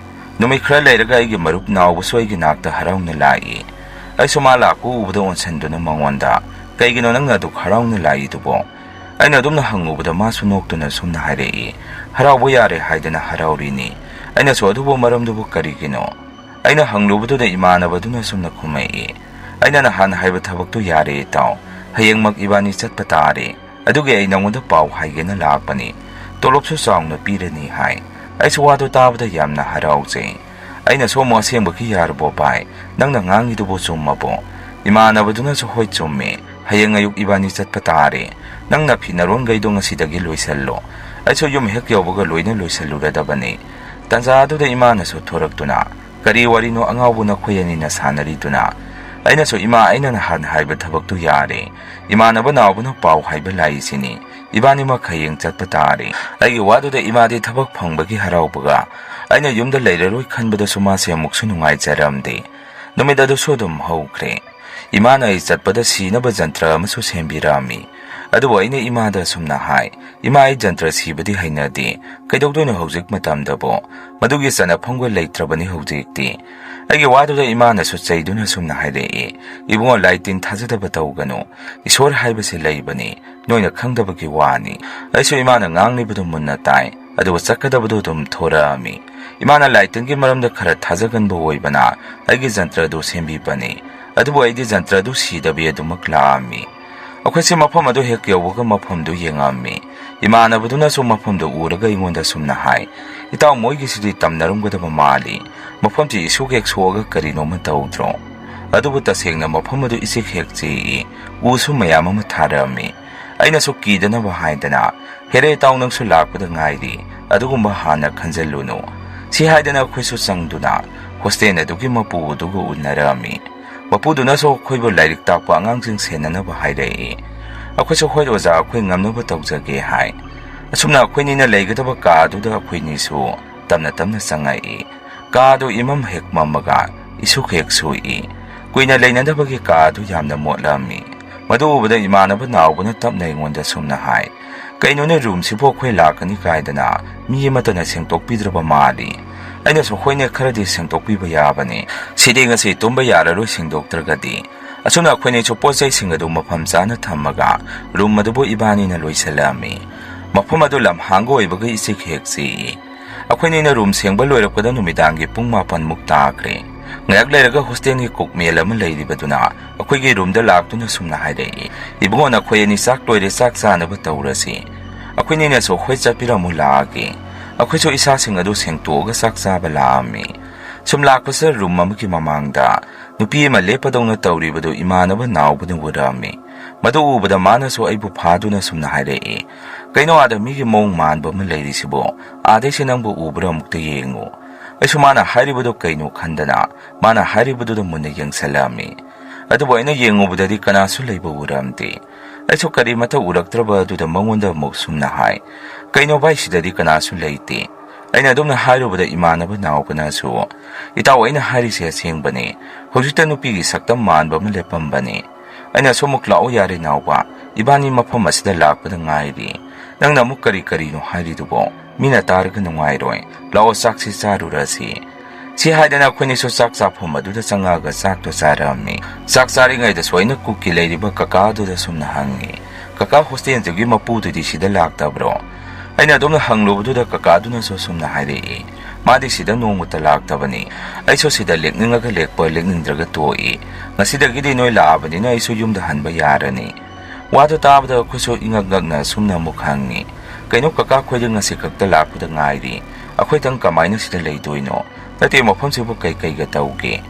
ꯅꯨꯃꯤꯠ ꯈꯔ ꯂꯩꯔꯒ ꯑꯩꯒꯤ ꯃꯔꯨꯞ ꯅꯥꯎꯕꯁꯨ ꯑꯩꯒꯤ ꯅꯥꯛꯇ ꯍꯔꯥꯎꯅ ꯂꯥꯛꯏ꯫ ꯑꯩꯁꯨ ꯃꯥ ꯂꯥꯛꯄ ꯎꯕꯗ ꯑꯣꯟꯁꯤꯟꯗꯨꯅ ꯃꯉꯣꯟꯗ, "ꯀꯩꯒꯤꯅꯣ ꯅꯪꯅ ꯑꯗꯨꯛ ꯍꯔꯥꯎꯅ ꯂꯥꯛꯏꯗꯨꯕꯣ?" ꯑꯩꯅ ꯑꯗꯨꯝꯅ ꯍꯪꯉꯨꯕꯗ ꯃꯥꯁꯨ ꯅꯣꯛꯇꯨꯅ ꯁꯨꯝꯅ ꯍꯥꯏꯔꯛꯏ, "ꯍꯔꯥꯎꯕ ꯌꯥꯔꯦ ꯍꯥꯏꯗꯅ ꯍꯔꯥꯎꯔꯤꯅꯤ꯫" ꯑꯩꯅꯁꯨ, "ꯑꯗꯨꯕꯨ ꯃꯔꯝꯗꯨꯕꯨ ꯀꯔꯤꯒꯤꯅꯣ?" ꯑꯩꯅ ꯍꯪꯂꯨꯕꯗꯨꯗ ꯏꯃꯥꯟꯅꯕꯗꯨꯅ ꯁꯨꯝꯅ ꯈꯨꯝꯃꯛꯏ, "ꯑꯩꯅ ꯅꯍꯥꯟ ꯍꯥꯏꯕ ꯊꯕꯛꯇꯨ ꯌꯥꯔꯦ ꯏꯇꯥꯎ, ꯍꯌꯦꯡꯃꯛ ꯏꯕꯥꯅꯤ ꯆꯠꯄ ꯇꯥꯔꯦ꯫ ꯑꯗꯨꯒꯤ ꯑꯩ ꯅꯉꯣꯟꯗ ꯄꯥꯎ ꯍꯥꯏꯒꯦꯅ ꯂꯥꯛꯄꯅꯤ꯫ ꯇꯣꯂꯣꯞꯁꯨ ꯆꯥꯎꯅ ꯄꯤꯔꯅꯤ ꯍꯥꯏ꯫" ꯑꯩꯁꯨ ꯋꯥꯗꯨ ꯇꯥꯕꯗ ꯌꯥꯝꯅ ꯍꯔꯥꯎꯖꯩ꯫ ꯑꯩꯅꯁꯨ ꯑꯃꯨꯛ, "ꯑꯁꯦꯡꯕꯒꯤ ꯌꯥꯔꯕꯣ ꯚꯥꯏ? ꯅꯪꯅ ꯉꯥꯡꯉꯤꯗꯨꯕꯨ ꯆꯨꯝꯃꯕꯣ?" ꯏꯃꯥꯟꯅꯕꯗꯨꯅꯁꯨ, "ꯍꯣꯏ ꯆꯨꯝꯃꯦ, ꯍꯌꯦꯡ ꯑꯌꯨꯛ ꯏꯕꯥꯅꯤ ꯆꯠꯄ ꯇꯥꯔꯦ꯫ ꯅꯪꯅ ꯐꯤ ꯅꯔꯣꯟꯈꯩꯗꯣ ꯉꯁꯤꯗꯒꯤ ꯂꯣꯏꯁꯜꯂꯣ꯫" ꯑꯩꯁꯨ ꯌꯨꯝ ꯍꯦꯛ ꯌꯧꯕꯒ ꯂꯣꯏꯅ ꯂꯣꯏꯁꯜꯂꯨꯔꯗꯕꯅꯤ꯫ ꯇꯥꯟꯖꯥ ꯑꯗꯨꯗ ꯏꯃꯥꯅꯁꯨ ꯊꯣꯔꯛꯇꯨꯅ, "ꯀꯔꯤ ꯋꯥꯔꯤꯅꯣ ꯑꯉꯥꯎꯕ ꯅꯈꯣꯏ ꯑꯅꯤꯅ ꯁꯥꯟꯅꯔꯤꯗꯨꯅ?" ꯑꯩꯅꯁꯨ, "ꯏꯃꯥ, ꯑꯩꯅ ꯅꯍꯥꯟ ꯍꯥꯏꯕ ꯊꯕꯛꯇꯨ ꯌꯥꯔꯦ꯫ ꯏꯃꯥꯟꯅꯕ ꯅꯥꯎꯕꯅ ꯄꯥꯎ ꯍꯥꯏꯕ ꯂꯥꯛꯏꯁꯤꯅꯤ꯫ ꯏꯕꯥꯅꯤꯃꯛ ꯍꯌꯦꯡ ꯆꯠꯄ ꯇꯥꯔꯦ꯫" ꯑꯩꯒꯤ ꯋꯥꯗꯨꯗ ꯏꯃꯥꯗꯤ ꯊꯕꯛ ꯐꯪꯕꯒꯤ ꯍꯔꯥꯎꯕꯒ ꯑꯩꯅ ꯌꯨꯝꯗ ꯂꯩꯔꯔꯣꯏ ꯈꯟꯕꯗꯁꯨ ꯃꯥꯁꯦ ꯑꯃꯨꯛꯁꯨ ꯅꯨꯡꯉꯥꯏꯖꯔꯝꯗꯦ꯫ ꯅꯨꯃꯤꯠ ꯑꯗꯨꯁꯨ ꯑꯗꯨꯝ ꯍꯧꯈ꯭ꯔꯦ꯫ ꯏꯃꯥꯅ ꯑꯩ ꯆꯠꯄꯗ ꯁꯤꯅꯕ ꯖꯟꯇ꯭ꯔ ꯑꯃꯁꯨ ꯁꯦꯝꯕꯤꯔꯛꯑꯝꯃꯤ꯫ ꯑꯗꯨꯕꯨ ꯑꯩꯅ ꯏꯃꯥꯗ ꯑꯁꯨꯝꯅ ꯍꯥꯏ, "ꯏꯃꯥ, ꯑꯩ ꯖꯟꯇ꯭ꯔ ꯁꯤꯕꯗꯤ ꯍꯩꯅꯗꯦ꯫ ꯀꯩꯗꯧꯗꯣꯏꯅꯣ ꯍꯧꯖꯤꯛ ꯃꯇꯝꯗꯕꯨ? ꯃꯗꯨꯒꯤ ꯆꯠꯅꯐꯝꯒ ꯂꯩꯇ꯭ꯔꯕꯅꯤ ꯍꯧꯖꯤꯛꯇꯤ꯫" ꯑꯩꯒꯤ ꯋꯥꯗꯨꯗ ꯏꯃꯥꯅꯁꯨ ꯆꯩꯗꯨꯅ ꯑꯁꯨꯝꯅ ꯍꯥꯏꯔꯛꯏ, "ꯏꯕꯨꯡꯉꯣ, ꯂꯥꯏ ꯇꯤꯟ ꯊꯥꯖꯗꯕ ꯇꯧꯒꯅꯨ꯫ ꯏꯁꯣꯔ ꯍꯥꯏꯕꯁꯤ ꯂꯩꯕꯅꯤ꯫ ꯅꯣꯏꯅ ꯈꯪꯗꯕꯒꯤ ꯋꯥꯅꯤ꯫" ꯑꯩꯁꯨ ꯏꯃꯥꯅ ꯉꯥꯡꯂꯤꯕꯗꯨ ꯃꯨꯟꯅ ꯇꯥꯏ꯫ ꯑꯗꯨꯒ ꯆꯠꯀꯗꯕꯗꯨ ꯑꯗꯨꯝ ꯊꯣꯔꯛꯑꯝꯃꯤ꯫ ꯏꯃꯥꯅ ꯂꯥꯏ ꯇꯤꯟꯒꯤ ꯃꯔꯝꯗ ꯈꯔ ꯊꯥꯖꯒꯟꯕ ꯑꯣꯏꯕꯅ ꯑꯩꯒꯤ ꯖꯟꯇ꯭ꯔ ꯑꯗꯨ ꯁꯦꯝꯕꯤꯕꯅꯤ꯫ ꯑꯗꯨꯕꯨ ꯑꯩꯗꯤ ꯖꯟꯇ꯭ꯔ ꯑꯗꯨ ꯁꯤꯗꯕꯤ ꯑꯗꯨꯃꯛ ꯂꯥꯛꯑꯝꯃꯤ꯫ ꯑꯩꯈꯣꯏꯁꯦ ꯃꯐꯝ ꯑꯗꯨ ꯍꯦꯛ ꯌꯧꯕꯒ ꯃꯐꯝꯗꯨ ꯌꯦꯡꯉꯝꯃꯤ꯫ ꯏꯃꯥꯟꯅꯕꯗꯨꯅꯁꯨ ꯃꯐꯝꯗꯨ ꯎꯔꯒ ꯑꯩꯉꯣꯟꯗ ꯁꯨꯝꯅ ꯍꯥꯏ, "ꯏꯇꯥꯎ, ꯃꯣꯏꯒꯤꯁꯤꯗꯤ ꯇꯝꯅꯔꯝꯒꯗꯕ ꯃꯥꯜꯂꯤ꯫ ꯃꯐꯝꯁꯤ ꯏꯁꯨꯛ ꯍꯦꯛ ꯁꯣꯛꯑꯒ ꯀꯔꯤꯅꯣꯃ ꯇꯧꯗ꯭ꯔꯣ? ꯑꯗꯨꯕꯨ ꯇꯁꯦꯡꯅ ꯃꯐꯝ ꯑꯗꯨ ꯏꯆꯤꯛ ꯍꯦꯛ ꯆꯤꯛꯏ꯫ ꯎꯁꯨ ꯃꯌꯥꯝ ꯑꯃ ꯊꯥꯔꯛꯑꯝꯃꯤ꯫ ꯑꯩꯅꯁꯨ ꯀꯤꯗꯅꯕ ꯍꯥꯏꯗꯅ, 'ꯍꯦꯔꯦ ꯏꯇꯥꯎ, ꯅꯪꯁꯨ ꯂꯥꯛꯄꯗ ꯉꯥꯏꯔꯤ꯫ ꯑꯗꯨꯒꯨꯝꯕ ꯍꯥꯟꯅ ꯈꯟꯖꯜꯂꯨꯅꯨ.' ꯁꯤ ꯍꯥꯏꯗꯅ ꯑꯩꯈꯣꯏꯁꯨ ꯆꯪꯗꯨꯅ ꯍꯣꯁꯇꯦꯜ ꯑꯗꯨꯒꯤ ꯃꯄꯨ ꯑꯗꯨꯒ ꯎꯅꯔꯛꯑꯝꯃꯤ꯫ ꯃꯄꯨꯗꯨꯅꯁꯨ ꯑꯩꯈꯣꯏꯕꯨ ꯂꯥꯏꯔꯤꯛ ꯇꯥꯛꯄ ꯑꯉꯥꯡꯁꯤꯡ ꯁꯦꯟꯅꯅꯕ ꯍꯥꯏꯔꯛꯏ꯫ ꯑꯩꯈꯣꯏꯁꯨ, "ꯍꯣꯏ ꯑꯣꯖꯥ, ꯑꯩꯈꯣꯏ ꯉꯝꯅꯕ ꯇꯧꯖꯒꯦ" ꯍꯥꯏ꯫ ꯑꯁꯨꯝꯅ ꯑꯩꯈꯣꯏꯅꯤꯅ ꯂꯩꯒꯗꯕ ꯀꯥ ꯑꯗꯨꯗ ꯑꯩꯈꯣꯏꯅꯤꯁꯨ ꯇꯞꯅ ꯇꯞꯅ ꯆꯪꯉꯛꯏ꯫ ꯀꯥ ꯑꯗꯨ ꯏꯃꯝ ꯍꯦꯛ ꯃꯝꯃꯒ ꯏꯁꯨꯛ ꯍꯦꯛ ꯁꯨꯛꯏ꯫ ꯀꯨꯏꯅ ꯂꯩꯅꯗꯕꯒꯤ ꯀꯥ ꯑꯗꯨ ꯌꯥꯝꯅ ꯃꯣꯠꯂꯝꯃꯤ꯫ ꯃꯗꯨ ꯎꯕꯗ ꯏꯃꯥꯟꯅꯕ ꯅꯥꯎꯕꯅ ꯇꯞꯅ ꯑꯩꯉꯣꯟꯗ ꯁꯨꯝꯅ ꯍꯥꯏ, "ꯀꯩꯅꯣꯅꯦ, ꯔꯨꯝꯁꯤꯕꯨ ꯑꯩꯈꯣꯏ ꯂꯥꯛꯀꯅꯤ ꯀꯥꯏꯗꯅ ꯃꯤ ꯑꯃꯠꯇꯅ ꯁꯦꯡꯗꯣꯛꯄꯤꯗ꯭ꯔꯕ ꯃꯥꯜꯂꯤ"꯫ ꯑꯩꯅꯁꯨ, "ꯍꯣꯏꯅꯦ, ꯈꯔꯗꯤ ꯁꯦꯡꯗꯣꯛꯄꯤꯕ ꯌꯥꯕꯅꯤ꯫ ꯁꯤꯗꯤ ꯉꯁꯤ ꯇꯨꯝꯕ ꯌꯥꯔꯔꯣꯏ ꯁꯦꯡꯗꯣꯛꯇ꯭ꯔꯒꯗꯤ"꯫ ꯑꯁꯨꯝꯅ ꯑꯩꯈꯣꯏꯅꯤꯁꯨ ꯄꯣꯠ ꯆꯩꯁꯤꯡ ꯑꯗꯨ ꯃꯐꯝ ꯆꯥꯅ ꯊꯝꯃꯒ ꯔꯨꯝ ꯑꯗꯨꯕꯨ ꯏꯕꯥꯅꯤꯅ ꯂꯣꯏꯁꯤꯜꯂꯛꯑꯝꯃꯤ꯫ ꯃꯐꯝ ꯑꯗꯨ ꯂꯝꯍꯥꯡꯒ ꯑꯣꯏꯕꯒ ꯏꯆꯤꯛ ꯍꯦꯛ ꯆꯤꯛꯏ꯫ ꯑꯩꯈꯣꯏꯅꯤꯅ ꯔꯨꯝ ꯁꯦꯡꯕ ꯂꯣꯏꯔꯛꯄꯗ ꯅꯨꯃꯤꯗꯥꯡꯒꯤ ꯄꯨꯡ ꯃꯥꯄꯟꯃꯨꯛ ꯇꯥꯈ꯭ꯔꯦ꯫ ꯉꯥꯏꯍꯥꯛ ꯂꯩꯔꯒ ꯍꯣꯁꯇꯦꯜꯒꯤ ꯀꯨꯛ ꯃꯦꯜ ꯑꯃ ꯂꯩꯔꯤꯕꯗꯨꯅ ꯑꯩꯈꯣꯏꯒꯤ ꯔꯨꯝꯗ ꯂꯥꯛꯇꯨꯅ ꯁꯨꯝꯅ ꯍꯥꯏꯔꯛꯏ, "ꯏꯕꯨꯡꯉꯣ, ꯅꯈꯣꯏ ꯑꯅꯤ ꯆꯥꯛ ꯂꯣꯏꯔꯦ, ꯆꯥꯛ ꯆꯥꯅꯕ ꯇꯧꯔꯁꯤ"꯫ ꯑꯩꯈꯣꯏꯅꯤꯅꯁꯨ, "ꯍꯣꯏ, ꯆꯠꯄꯤꯔꯝꯃꯨ, ꯂꯥꯛꯑꯒꯦ"꯫ ꯑꯩꯈꯣꯏꯁꯨ ꯏꯁꯥꯁꯤꯡ ꯑꯗꯨ ꯁꯦꯡꯇꯣꯛꯑꯒ ꯆꯥꯛ ꯆꯥꯕ ꯂꯥꯛꯑꯝꯃꯤ꯫ ꯁꯨꯝ ꯂꯥꯛꯄꯁꯤꯗ ꯔꯨꯝ ꯑꯃꯒꯤ ꯃꯃꯥꯡꯗ ꯅꯨꯄꯤ ꯑꯃ ꯂꯦꯞꯄꯗꯧꯅ ꯇꯧꯔꯤꯕꯗꯨ ꯏꯃꯥꯟꯅꯕ ꯅꯥꯎꯕꯅ ꯎꯔꯛꯑꯝꯃꯤ꯫ ꯃꯗꯨ ꯎꯕꯗ ꯃꯥꯅꯁꯨ ꯑꯩꯕꯨ ꯐꯥꯗꯨꯅ ꯁꯨꯝꯅ ꯍꯥꯏꯔꯛꯏ, "ꯀꯩꯅꯣ ꯑꯥꯗ ꯃꯤꯒꯤ ꯃꯑꯣꯡ ꯃꯥꯟꯕ ꯑꯃ ꯂꯩꯔꯤꯁꯤꯕꯣ? ꯑꯥꯗꯩꯁꯦ ꯅꯪꯕꯨ ꯎꯕ꯭ꯔꯥ ꯑꯃꯨꯛꯇ ꯌꯦꯡꯉꯨ"꯫ ꯑꯩꯁꯨ ꯃꯥꯅ ꯍꯥꯏꯔꯤꯕꯗꯨ ꯀꯩꯅꯣ ꯈꯟꯗꯅ ꯃꯥꯅ ꯍꯥꯏꯔꯤꯕꯗꯨꯗ ꯃꯨꯟꯅ ꯌꯦꯡꯁꯜꯂꯛꯑꯝꯃꯤ꯫ ꯑꯗꯨꯕꯨ ꯑꯩꯅ ꯌꯦꯡꯉꯨꯕꯗꯗꯤ ꯀꯅꯥꯁꯨ ꯂꯩꯕ ꯎꯔꯝꯗꯦ꯫ ꯑꯩꯁꯨ ꯀꯔꯤꯃꯠꯇ ꯎꯔꯛꯇ꯭ꯔꯕ ꯑꯗꯨꯗ ꯃꯉꯣꯟꯗ ꯑꯃꯨꯛ ꯁꯨꯝꯅ ꯍꯥꯏ, "ꯀꯩꯅꯣ ꯚꯥꯏ, ꯁꯤꯗꯗꯤ ꯀꯅꯥꯁꯨ ꯂꯩꯇꯦ"꯫ ꯑꯩꯅ ꯑꯗꯨꯝꯅ ꯍꯥꯏꯔꯨꯕꯗ ꯏꯃꯥꯟꯅꯕ ꯅꯥꯎꯕꯅꯁꯨ, "ꯏꯇꯥꯎ, ꯑꯩꯅ ꯍꯥꯏꯔꯤꯁꯦ ꯑꯁꯦꯡꯕꯅꯤ꯫ ꯍꯧꯖꯤꯛꯇ ꯅꯨꯄꯤꯒꯤ ꯁꯛꯇꯝ ꯃꯥꯟꯕ ꯑꯃ ꯂꯦꯞꯄꯝꯕꯅꯤ"꯫ ꯑꯩꯅꯁꯨ ꯑꯃꯨꯛ, "ꯂꯥꯛꯑꯣ ꯌꯥꯔꯦ ꯅꯥꯎꯕ, ꯏꯕꯥꯅꯤ ꯃꯐꯝ ꯑꯁꯤꯗ ꯂꯥꯛꯄꯗ ꯉꯥꯏꯔꯤ꯫ ꯅꯪꯅ ꯑꯃꯨꯛ ꯀꯔꯤ ꯀꯔꯤꯅꯣ ꯍꯥꯏꯔꯤꯗꯨꯕꯣ? ꯃꯤꯅ ꯇꯥꯔꯒ ꯅꯨꯡꯉꯥꯏꯔꯣꯏ꯫ ꯂꯥꯛꯑꯣ, ꯆꯥꯛꯁꯤ ꯆꯥꯔꯨꯔꯁꯤ"꯫ ꯁꯤ ꯍꯥꯏꯗꯅ ꯑꯩꯈꯣꯏꯅꯤꯁꯨ ꯆꯥꯛ ꯆꯥꯐꯝ ꯑꯗꯨꯗ ꯆꯪꯉꯛꯑꯒ ꯆꯥꯛꯇꯣ ꯆꯥꯔꯛꯑꯝꯃꯤ꯫ ꯆꯥꯛ ꯆꯥꯔꯤꯉꯩꯗꯁꯨ ꯑꯩꯅ ꯀꯨꯛꯀꯤ ꯂꯩꯔꯤꯕ ꯀꯀꯥ ꯑꯗꯨꯗ ꯁꯨꯝꯅ ꯍꯪꯉꯤ, "ꯀꯀꯥ, ꯍꯣꯁꯇꯦꯜꯗꯨꯒꯤ ꯃꯄꯨꯗꯨꯗꯤ ꯁꯤꯗ ꯂꯥꯛꯇꯕ꯭ꯔꯣ?" ꯑꯩꯅ ꯑꯗꯨꯝꯅ ꯍꯪꯂꯨꯕꯗꯨꯗ ꯀꯀꯥꯗꯨꯅꯁꯨ ꯁꯨꯝꯅ ꯍꯥꯏꯔꯛꯏ, "ꯃꯥꯗꯤ ꯁꯤꯗ ꯅꯣꯡꯃꯇ ꯂꯥꯛꯇꯕꯅꯤ꯫ ꯑꯩꯁꯨ ꯁꯤꯗ ꯂꯦꯛꯅꯤꯡꯉꯒ ꯂꯦꯛꯄ, ꯂꯦꯛꯅꯤꯡꯗ꯭ꯔꯒ ꯇꯣꯛꯏ꯫ ꯉꯁꯤꯗꯒꯤꯗꯤ ꯅꯣꯏ ꯂꯥꯛꯑꯕꯅꯤꯅ ꯑꯩꯁꯨ ꯌꯨꯝꯗ ꯍꯟꯕ ꯌꯥꯔꯅꯤ"꯫ ꯋꯥꯗꯨ ꯇꯥꯕꯗ ꯑꯩꯈꯣꯏꯁꯨ ꯏꯉꯛ ꯉꯛꯅ ꯑꯁꯨꯝꯅ ꯑꯃꯨꯛ ꯍꯪꯉꯤ, "ꯀꯩꯅꯣ ꯀꯀꯥ, ꯑꯩꯈꯣꯏꯗꯤ ꯉꯁꯤ ꯈꯛꯇ ꯂꯥꯛꯄꯗ ꯉꯥꯏꯔꯤ, ꯑꯩꯈꯣꯏꯗꯪ ꯀꯃꯥꯏꯅ ꯁꯤꯗ ꯂꯩꯗꯣꯏꯅꯣ? ꯅꯠꯇꯦ, ꯃꯐꯝꯁꯤꯕꯨ ꯀꯩ ꯀꯩꯒ ꯇꯧꯒꯦ?"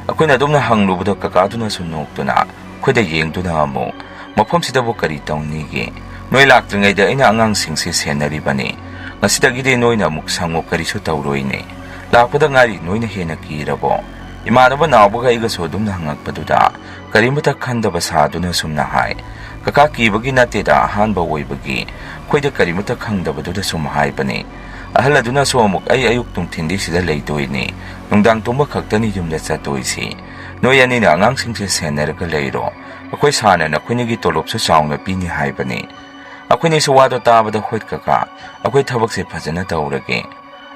ꯑꯩꯈꯣꯏꯅ ꯑꯗꯨꯝꯅ ꯍꯪꯂꯨꯕꯗ ꯀꯀꯥꯗꯨꯅꯁꯨ ꯅꯣꯛꯇꯨꯅ ꯑꯩꯈꯣꯏꯗ ꯌꯦꯡꯗꯨꯅ ꯑꯃꯨꯛ, "ꯃꯐꯝꯁꯤꯗꯕꯨ ꯀꯔꯤ ꯇꯧꯅꯤꯒꯦ? ꯅꯣꯏ ꯂꯥꯛꯇ꯭ꯔꯤꯉꯩꯗ ꯑꯩꯅ ꯑꯉꯥꯡꯁꯤꯡꯁꯦ ꯁꯦꯟꯅꯔꯤꯕꯅꯤ꯫ ꯉꯁꯤꯗꯒꯤꯗꯤ ꯅꯣꯏꯅ ꯑꯃꯨꯛ ꯁꯪꯉꯨ, ꯀꯔꯤꯁꯨ ꯇꯧꯔꯣꯏꯅꯦ꯫ ꯂꯥꯛꯄꯗ ꯉꯥꯏꯔꯤ, ꯅꯣꯏꯅ ꯍꯦꯟꯅ ꯀꯤꯔꯕꯣ?" ꯏꯃꯥꯟꯅꯕ ꯅꯥꯎꯕꯒ ꯑꯩꯒꯁꯨ ꯑꯗꯨꯝꯅ ꯍꯪꯉꯛꯄꯗꯨꯗ ꯀꯔꯤꯃꯇ ꯈꯟꯗꯕ ꯁꯥꯗꯨꯅ ꯑꯁꯨꯝꯅ ꯍꯥꯏ, "ꯀꯀꯥ, ꯀꯤꯕꯒꯤ ꯅꯠꯇꯦꯗ, ꯑꯍꯥꯟꯕ ꯑꯣꯏꯕꯒꯤ ꯑꯩꯈꯣꯏꯗ ꯀꯔꯤꯃꯇ ꯈꯪꯗꯕꯗꯨꯗ ꯁꯨꯝ ꯍꯥꯏꯕꯅꯤ꯫ ꯑꯍꯜ ꯑꯗꯨꯅꯁꯨ ꯑꯃꯨꯛ, 'ꯑꯩ ꯑꯌꯨꯛ ꯅꯨꯡꯊꯤꯟꯗꯤ ꯁꯤꯗ ꯂꯩꯗꯣꯏꯅꯤ, ꯅꯨꯡꯗꯥꯡ ꯇꯨꯝꯕ ꯈꯛꯇꯅꯤ ꯌꯨꯝꯗ ꯆꯠꯇꯣꯏꯁꯤ꯫ ꯅꯣꯏ ꯑꯅꯤꯅ ꯑꯉꯥꯡꯁꯤꯡꯁꯦ ꯁꯦꯟꯅꯔꯒ ꯂꯩꯔꯣ꯫ ꯑꯩꯈꯣꯏ ꯁꯥꯔꯅ ꯅꯈꯣꯏꯅꯤꯒꯤ ꯇꯣꯂꯣꯞꯁꯨ ꯆꯥꯎꯅ ꯄꯤꯅꯤ ꯍꯥꯏꯕꯅꯤ.'" ꯑꯩꯈꯣꯏꯅꯤꯁꯨ ꯋꯥꯗꯣ ꯇꯥꯕꯗ, "ꯍꯣꯏ ꯀꯀꯥ, ꯑꯩꯈꯣꯏ ꯊꯕꯛꯁꯦ ꯐꯖꯅ ꯇꯧꯔꯒꯦ꯫"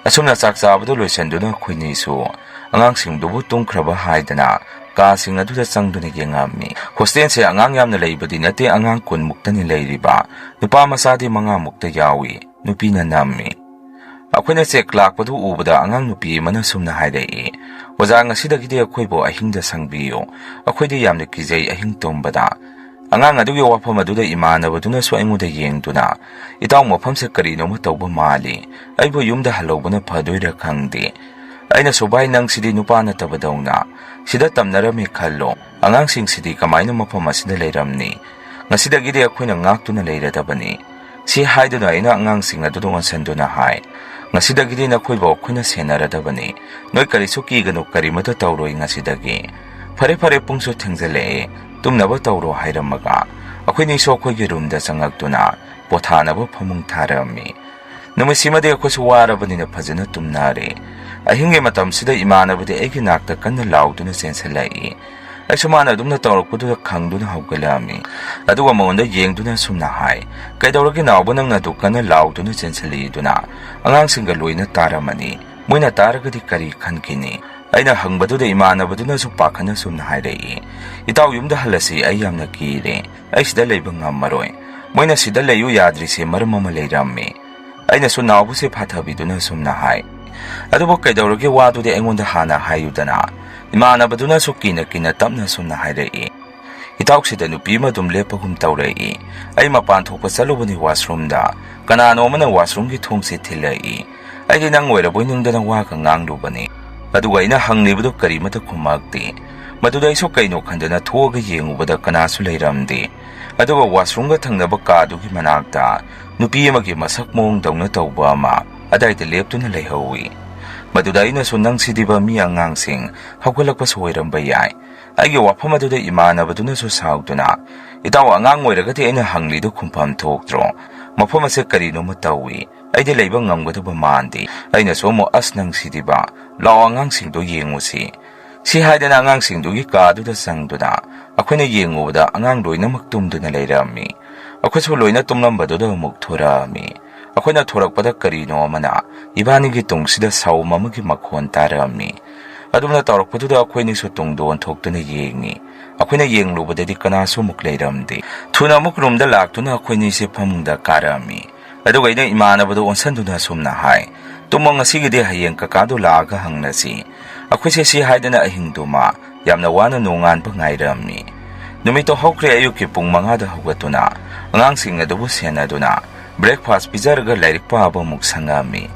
ꯑꯁꯨꯝꯅ ꯆꯥꯛ ꯆꯥꯕꯗꯨ ꯂꯣꯏꯁꯤꯟꯗꯨꯅ ꯑꯩꯈꯣꯏꯅꯤꯁꯨ ꯑꯉꯥꯡꯁꯤꯡꯗꯨꯕꯨ ꯇꯨꯝꯈ꯭ꯔꯕ ꯍꯥꯏꯗꯅ ꯀꯥꯁꯤꯡ ꯑꯗꯨꯗ ꯆꯪꯗꯨꯅ ꯌꯦꯡꯉꯝꯃꯤ꯫ ꯍꯣꯁꯇꯦꯜꯁꯦ ꯑꯉꯥꯡ ꯌꯥꯝꯅ ꯂꯩꯕꯗꯤ ꯅꯠꯇꯦ, ꯑꯉꯥꯡ ꯀꯨꯟ ꯃꯨꯛꯇꯅꯤ ꯂꯩꯔꯤꯕ꯫ ꯅꯨꯄꯥ ꯃꯆꯥꯗꯤ ꯃꯉꯥ ꯃꯨꯛꯇ ꯌꯥꯎꯏ, ꯅꯨꯄꯤꯅ ꯅꯝꯃꯤ꯫ ꯑꯩꯈꯣꯏꯅ ꯆꯦꯛ ꯂꯥꯛꯄꯗꯨ ꯎꯕꯗ ꯑꯉꯥꯡ ꯅꯨꯄꯤ ꯑꯃꯅ ꯁꯨꯝꯅ ꯍꯥꯏꯔꯛꯏ, "ꯑꯣꯖꯥ, ꯉꯁꯤꯗꯒꯤꯗꯤ ꯑꯩꯈꯣꯏꯕꯨ ꯑꯍꯤꯡꯗ ꯁꯪꯕꯤꯌꯨ, ꯑꯩꯈꯣꯏꯗꯤ ꯌꯥꯝꯅ ꯀꯤꯖꯩ ꯑꯍꯤꯡ ꯇꯨꯝꯕꯗ꯫" ꯑꯉꯥꯡ ꯑꯗꯨꯒꯤ ꯋꯥꯐꯝ ꯑꯗꯨꯗ ꯏꯃꯥꯟꯅꯕꯗꯨꯅꯁꯨ ꯑꯩꯉꯣꯟꯗ ꯌꯦꯡꯗꯨꯅ, "ꯏꯇꯥꯎ, ꯃꯐꯝꯁꯦ ꯀꯔꯤꯅꯣꯃ ꯇꯧꯕ ꯃꯥꯜꯂꯤ, ꯑꯩꯕꯨ ꯌꯨꯝꯗ ꯍꯜꯍꯧꯕꯅ ꯐꯗꯣꯏꯔꯥ ꯈꯪꯗꯦ꯫" ꯑꯩꯅꯁꯨ, "ꯚꯥꯏ, ꯅꯪꯁꯤꯗꯤ ꯅꯨꯄꯥ ꯅꯠꯇꯕꯗꯧꯅ ꯁꯤꯗ ꯇꯝꯅꯔꯝꯃꯤ ꯈꯜꯂꯣ, ꯑꯉꯥꯡꯁꯤꯡꯁꯤꯗꯤ ꯀꯃꯥꯏꯅ ꯃꯐꯝ ꯑꯁꯤꯗ ꯂꯩꯔꯝꯅꯤ? ꯉꯁꯤꯗꯒꯤꯗꯤ ꯑꯩꯈꯣꯏꯅ ꯉꯥꯛꯇꯨꯅ ꯂꯩꯔꯗꯕꯅꯤ꯫" ꯁꯤ ꯍꯥꯏꯗꯨꯅ ꯑꯩꯅ ꯑꯉꯥꯡꯁꯤꯡ ꯑꯗꯨꯗ ꯑꯣꯟꯁꯤꯟꯗꯨꯅ ꯍꯥꯏ, "ꯉꯁꯤꯗꯒꯤꯗꯤ ꯅꯈꯣꯏꯕꯨ ꯑꯩꯈꯣꯏꯅ ꯁꯦꯟꯅꯔꯗꯕꯅꯤ꯫ ꯅꯣꯏ ꯀꯔꯤꯁꯨ ꯀꯤꯒꯅꯨ, ꯀꯔꯤꯃꯇ ꯇꯧꯔꯣꯏ ꯉꯁꯤꯗꯒꯤ꯫" "ꯐꯔꯦ, ꯐꯔꯦ, ꯄꯨꯡꯁꯨ ꯊꯦꯡꯖꯜꯂꯛꯑꯦ, ꯇꯨꯝꯅꯕ ꯇꯧꯔꯣ," ꯍꯥꯏꯔꯝꯃꯒ ꯑꯩꯈꯣꯏꯅꯤꯁꯨ ꯑꯩꯈꯣꯏꯒꯤ ꯔꯨꯝꯗ ꯆꯪꯉꯛꯇꯨꯅ ꯄꯣꯊꯥꯅꯕ ꯐꯃꯨꯡ ꯊꯥꯔꯝꯃꯤ꯫ ꯅꯨꯃꯤꯠꯁꯤꯃꯗꯤ ꯑꯩꯈꯣꯏꯁꯨ ꯋꯥꯔꯕꯅꯤꯅ ꯐꯖꯅ ꯇꯨꯝꯅꯔꯦ꯫ ꯑꯍꯤꯡꯒꯤ ꯃꯇꯝꯁꯤꯗ ꯏꯃꯥꯟꯅꯕꯗꯤ ꯑꯩꯒꯤ ꯅꯥꯛꯇ ꯀꯟꯅ ꯂꯥꯎꯗꯨꯅ ꯆꯦꯟꯁꯤꯜꯂꯛꯏ꯫ ꯑꯩꯁꯨ ꯃꯥꯅ ꯑꯗꯨꯝꯅ ꯇꯧꯔꯛꯄꯗꯨꯗ ꯈꯪꯗꯨꯅ ꯍꯧꯒꯠꯂꯛꯑꯝꯃꯤ꯫ ꯑꯗꯨꯒ ꯃꯉꯣꯟꯗ ꯌꯦꯡꯗꯨꯅ ꯑꯁꯨꯝꯅ ꯍꯥꯏ, "ꯀꯩꯗꯧꯔꯒꯦ ꯅꯥꯎꯕ, ꯅꯪꯅ ꯑꯗꯨꯛ ꯀꯟꯅ ꯂꯥꯎꯗꯨꯅ ꯆꯦꯟꯁꯤꯜꯂꯛꯏꯗꯨꯅ? ꯑꯉꯥꯡꯁꯤꯡꯒ ꯂꯣꯏꯅ ꯇꯥꯔꯝꯃꯅꯤ꯫ ꯃꯣꯏꯅ ꯇꯥꯔꯒꯗꯤ ꯀꯔꯤ ꯈꯟꯈꯤꯅꯤ?" ꯑꯩꯅ ꯍꯪꯕꯗꯨꯗ ꯏꯃꯥꯟꯅꯕꯗꯨꯅꯁꯨ ꯄꯥꯈꯠꯅ ꯑꯁꯨꯝꯅ ꯍꯥꯏꯔꯛꯏ, "ꯏꯇꯥꯎ, ꯌꯨꯝꯗ ꯍꯜꯂꯁꯤ, ꯑꯩ ꯌꯥꯝꯅ ꯀꯤꯔꯦ꯫ ꯑꯩ ꯁꯤꯗ ꯂꯩꯕ ꯉꯝꯃꯔꯣꯏ꯫ ꯃꯣꯏꯅ ꯁꯤꯗ ꯂꯩꯌꯨ ꯌꯥꯗ꯭ꯔꯤꯁꯦ ꯃꯔꯝ ꯑꯃ ꯂꯩꯔꯝꯃꯤ꯫" ꯑꯩꯅꯁꯨ ꯅꯥꯎꯕꯁꯦ ꯐꯥꯊꯕꯤꯗꯨꯅ ꯑꯁꯨꯝꯅ ꯍꯥꯏ, "ꯑꯗꯨꯕꯨ ꯀꯩꯗꯧꯔꯒꯦ, ꯋꯥꯗꯨꯗꯤ ꯑꯩꯉꯣꯟꯗ ꯍꯥꯟꯅ ꯍꯥꯏꯌꯨꯗꯅ?" ꯏꯃꯥꯟꯅꯕꯗꯨꯅꯁꯨ ꯀꯤꯅ ꯀꯤꯅ ꯇꯞꯅ ꯑꯁꯨꯝꯅ ꯍꯥꯏꯔꯛꯏ, ꯏꯇꯥꯎꯁꯤꯗ ꯅꯨꯄꯤ ꯑꯃ ꯑꯗꯨꯝ ꯂꯦꯞꯄꯒꯨꯝ ꯇꯧꯔꯛꯏ꯫ ꯑꯩ ꯃꯄꯥꯟ ꯊꯣꯛꯄ ꯆꯠꯂꯨꯕꯅꯤ washroomꯗ꯫ ꯀꯅꯥꯅꯣ ꯑꯃꯅ washroomꯒꯤ ꯊꯣꯡꯁꯦ ꯊꯤꯜꯂꯛꯏ꯫ ꯑꯩꯗꯤ ꯅꯪ ꯑꯣꯏꯔꯕꯣꯏ ꯅꯤꯡꯗꯅ ꯋꯥꯒ ꯉꯥꯡꯂꯨꯕꯅꯤ꯫ ꯑꯗꯨꯒ ꯑꯩꯅ ꯍꯪꯂꯤꯕꯗꯨ ꯀꯔꯤꯃꯠꯇ ꯈꯨꯝꯃꯛꯇꯦ꯫ ꯃꯗꯨꯗ ꯑꯩꯁꯨ ꯀꯩꯅꯣ ꯈꯟꯗꯅ ꯊꯣꯛꯑꯒ ꯌꯦꯡꯉꯨꯕꯗ ꯀꯅꯥꯁꯨ ꯂꯩꯔꯝꯗꯦ꯫ ꯑꯗꯨꯒ washroomꯒ ꯊꯪꯅꯕ ꯀꯥꯗꯨꯒꯤ ꯃꯅꯥꯛꯇ ꯅꯨꯄꯤ ꯑꯃꯒꯤ ꯃꯁꯛ ꯃꯑꯣꯡꯗꯧꯅ ꯇꯧꯕ ꯑꯃ ꯑꯗꯥꯏꯗ ꯂꯦꯞꯇꯨꯅ ꯂꯩꯍꯧꯏ꯫ ꯃꯗꯨꯗ ꯑꯩꯅꯁꯨ, "ꯅꯪꯁꯤꯗꯤꯕ ꯃꯤ ꯑꯉꯥꯡꯁꯤꯡ ꯍꯧꯒꯠꯂꯛꯄꯁꯨ ꯑꯣꯏꯔꯝꯕ ꯌꯥꯏ"꯫ ꯑꯩꯒꯤ ꯋꯥꯐꯝ ꯑꯗꯨꯗ ꯏꯃꯥꯟꯅꯕꯗꯨꯅꯁꯨ ꯁꯥꯎꯗꯨꯅ, "ꯏꯇꯥꯎ, ꯑꯉꯥꯡ ꯑꯣꯏꯔꯒꯗꯤ ꯑꯩꯅ ꯍꯪꯂꯤꯗꯨ ꯈꯨꯝꯐꯝ ꯊꯣꯛꯇ꯭ꯔꯣ? ꯃꯐꯝ ꯑꯁꯦ ꯀꯔꯤꯅꯣꯃ ꯇꯧꯏ꯫ ꯑꯩꯗꯤ ꯂꯩꯕ ꯉꯝꯒꯗꯕ ꯃꯥꯟꯗꯦ"꯫ ꯑꯩꯅꯁꯨ ꯑꯃꯨꯛ, "ꯑꯁ, ꯅꯪꯁꯤꯗꯤꯕ, ꯂꯥꯛꯑꯣ, ꯑꯉꯥꯡꯁꯤꯡꯗꯣ ꯌꯦꯡꯉꯨꯁꯤ"꯫ ꯁꯤ ꯍꯥꯏꯗꯅ ꯑꯉꯥꯡꯁꯤꯡꯗꯨꯒꯤ ꯀꯥꯗꯨꯗ ꯆꯪꯗꯨꯅ ꯑꯩꯈꯣꯏꯅ ꯌꯦꯡꯉꯨꯕꯗ ꯑꯉꯥꯡ ꯂꯣꯏꯅꯃꯛ ꯇꯨꯝꯗꯨꯅ ꯂꯩꯔꯝꯃꯤ꯫ ꯑꯩꯈꯣꯏꯁꯨ ꯂꯣꯏꯅ ꯇꯨꯝꯂꯝꯕꯗꯨꯗ ꯑꯃꯨꯛ ꯊꯣꯔꯛꯑꯝꯃꯤ꯫ ꯑꯩꯈꯣꯏꯅ ꯊꯣꯔꯛꯄꯗ ꯀꯔꯤꯅꯣ ꯑꯃꯅ ꯏꯕꯥꯅꯤꯒꯤ ꯇꯨꯡꯁꯤꯗ ꯁꯥꯎꯝ ꯑꯃꯒꯤ ꯃꯈꯣꯟ ꯇꯥꯔꯛꯑꯝꯃꯤ꯫ ꯑꯗꯨꯝꯅ ꯇꯧꯔꯛꯄꯗꯨꯗ ꯑꯩꯈꯣꯏꯅꯤꯁꯨ ꯇꯨꯡꯗ ꯑꯣꯟꯊꯣꯛꯇꯨꯅ ꯌꯦꯡꯉꯤ꯫ ꯑꯩꯈꯣꯏꯅ ꯌꯦꯡꯂꯨꯕꯗꯗꯤ ꯀꯅꯥꯁꯨ ꯑꯃꯨꯛ ꯂꯩꯔꯝꯗꯦ꯫ ꯊꯨꯅ ꯑꯃꯨꯛ ꯔꯨꯝꯗ ꯂꯥꯛꯇꯨꯅ ꯑꯩꯈꯣꯏꯅꯤꯁꯦ ꯐꯃꯨꯡꯗ ꯀꯥꯔꯛꯑꯝꯃꯤ꯫ ꯑꯗꯨꯒ ꯑꯩꯅ ꯏꯃꯥꯟꯅꯕꯗꯨ ꯑꯣꯟꯁꯟꯗꯨꯅ ꯑꯁꯨꯝꯅ ꯍꯥꯏ, "ꯇꯨꯝꯃꯣ, ꯉꯁꯤꯒꯤꯗꯤ ꯍꯌꯦꯡ ꯀꯀꯥꯗꯨ ꯂꯥꯛꯑꯒ ꯍꯪꯅꯁꯤ"꯫ ꯑꯩꯈꯣꯏꯁꯦ ꯁꯤ ꯍꯥꯏꯗꯅ ꯑꯍꯤꯡꯗꯨꯃ ꯌꯥꯝꯅ ꯋꯥꯅ ꯅꯣꯡꯉꯥꯟꯕ ꯉꯥꯏꯔꯝꯃꯤ꯫ ꯅꯨꯃꯤꯠꯇꯣ ꯍꯧꯈ꯭ꯔꯦ꯫ ꯑꯌꯨꯛꯀꯤ ꯄꯨꯡ ꯃꯉꯥꯗ ꯍꯧꯒꯠꯇꯨꯅ ꯑꯉꯥꯡꯁꯤꯡ ꯑꯗꯨꯕꯨ ꯁꯦꯟꯅꯗꯨꯅ breakfast ꯄꯤꯖꯔꯒ ꯂꯥꯏꯔꯤꯛ ꯄꯥꯕ ꯑꯃꯨꯛ ꯁꯪꯉꯝꯃꯤ꯫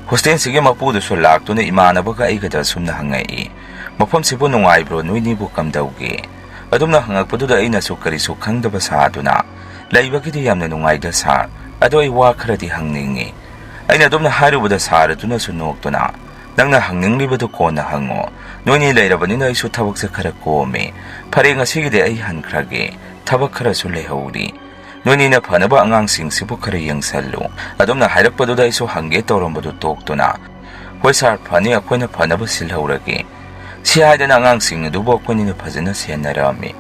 ꯍꯣꯁꯇꯦꯜꯁꯤꯒꯤ ꯃꯄꯨꯗꯨꯁꯨ ꯂꯥꯛꯇꯨꯅ ꯏꯃꯥꯟꯅꯕꯒ ꯑꯩꯒꯗ ꯑꯁꯨꯝꯅ ꯍꯪꯉꯛꯏ, "ꯃꯐꯝꯁꯤꯕꯨ ꯅꯨꯡꯉꯥꯏꯕ꯭ꯔꯣ? ꯅꯣꯏꯅꯤꯕꯨ ꯀꯝꯗꯧꯒꯦ?" ꯑꯗꯨꯝꯅ ꯍꯪꯉꯛꯄꯗꯨꯗ ꯑꯩꯅꯁꯨ ꯀꯔꯤꯁꯨ ꯈꯪꯗꯕ ꯁꯥꯗꯨꯅ, "ꯂꯩꯕꯒꯤꯗꯤ ꯌꯥꯝꯅ ꯅꯨꯡꯉꯥꯏꯗ ꯁꯥꯔ, ꯑꯗꯣ ꯑꯩ ꯋꯥ ꯈꯔꯗꯤ ꯍꯪꯅꯤꯡꯉꯤ"꯫ ꯑꯩꯅ ꯑꯗꯨꯝꯅ ꯍꯥꯏꯔꯨꯕꯗ ꯁꯥꯔ ꯑꯗꯨꯅꯁꯨ ꯅꯣꯛꯇꯨꯅ, "ꯅꯪꯅ ꯍꯪꯅꯤꯡꯂꯤꯕꯗꯨ ꯀꯣꯟꯅ ꯍꯪꯉꯣ꯫ ꯅꯣꯏꯅꯤ ꯂꯩꯔꯕꯅꯤꯅ ꯑꯩꯁꯨ ꯊꯕꯛꯁꯦ ꯈꯔ ꯀꯣꯝꯃꯤ꯫ ꯐꯔꯦ, ꯉꯁꯤꯒꯤꯗꯤ ꯑꯩ ꯍꯟꯈ꯭ꯔꯒꯦ꯫ ꯊꯕꯛ ꯈꯔꯁꯨ ꯂꯩꯍꯧꯔꯤ꯫ ꯅꯣꯏꯅꯤꯅ ꯐꯅꯕ ꯑꯉꯥꯡꯁꯤꯡꯁꯤꯕꯨ ꯈꯔ ꯌꯦꯡꯁꯜꯂꯨ"꯫ ꯑꯗꯨꯝꯅ ꯍꯥꯏꯔꯛꯄꯗꯨꯗ ꯑꯩꯁꯨ ꯍꯪꯒꯦ ꯇꯧꯔꯝꯕꯗꯨ ꯇꯣꯛꯇꯨꯅ, "ꯍꯣꯏ ꯁꯥꯔ, ꯐꯅꯤ, ꯑꯩꯈꯣꯏꯅ ꯐꯅꯕ ꯁꯤꯜꯍꯧꯔꯒꯦ"꯫ ꯁꯤ ꯍꯥꯏꯗꯅ ꯑꯉꯥꯡꯁꯤꯡ ꯑꯗꯨꯕꯨ ꯑꯩꯈꯣꯏꯅꯤꯅ ꯐꯖꯅ ꯁꯦꯟꯅꯔꯛꯑꯝꯃꯤ꯫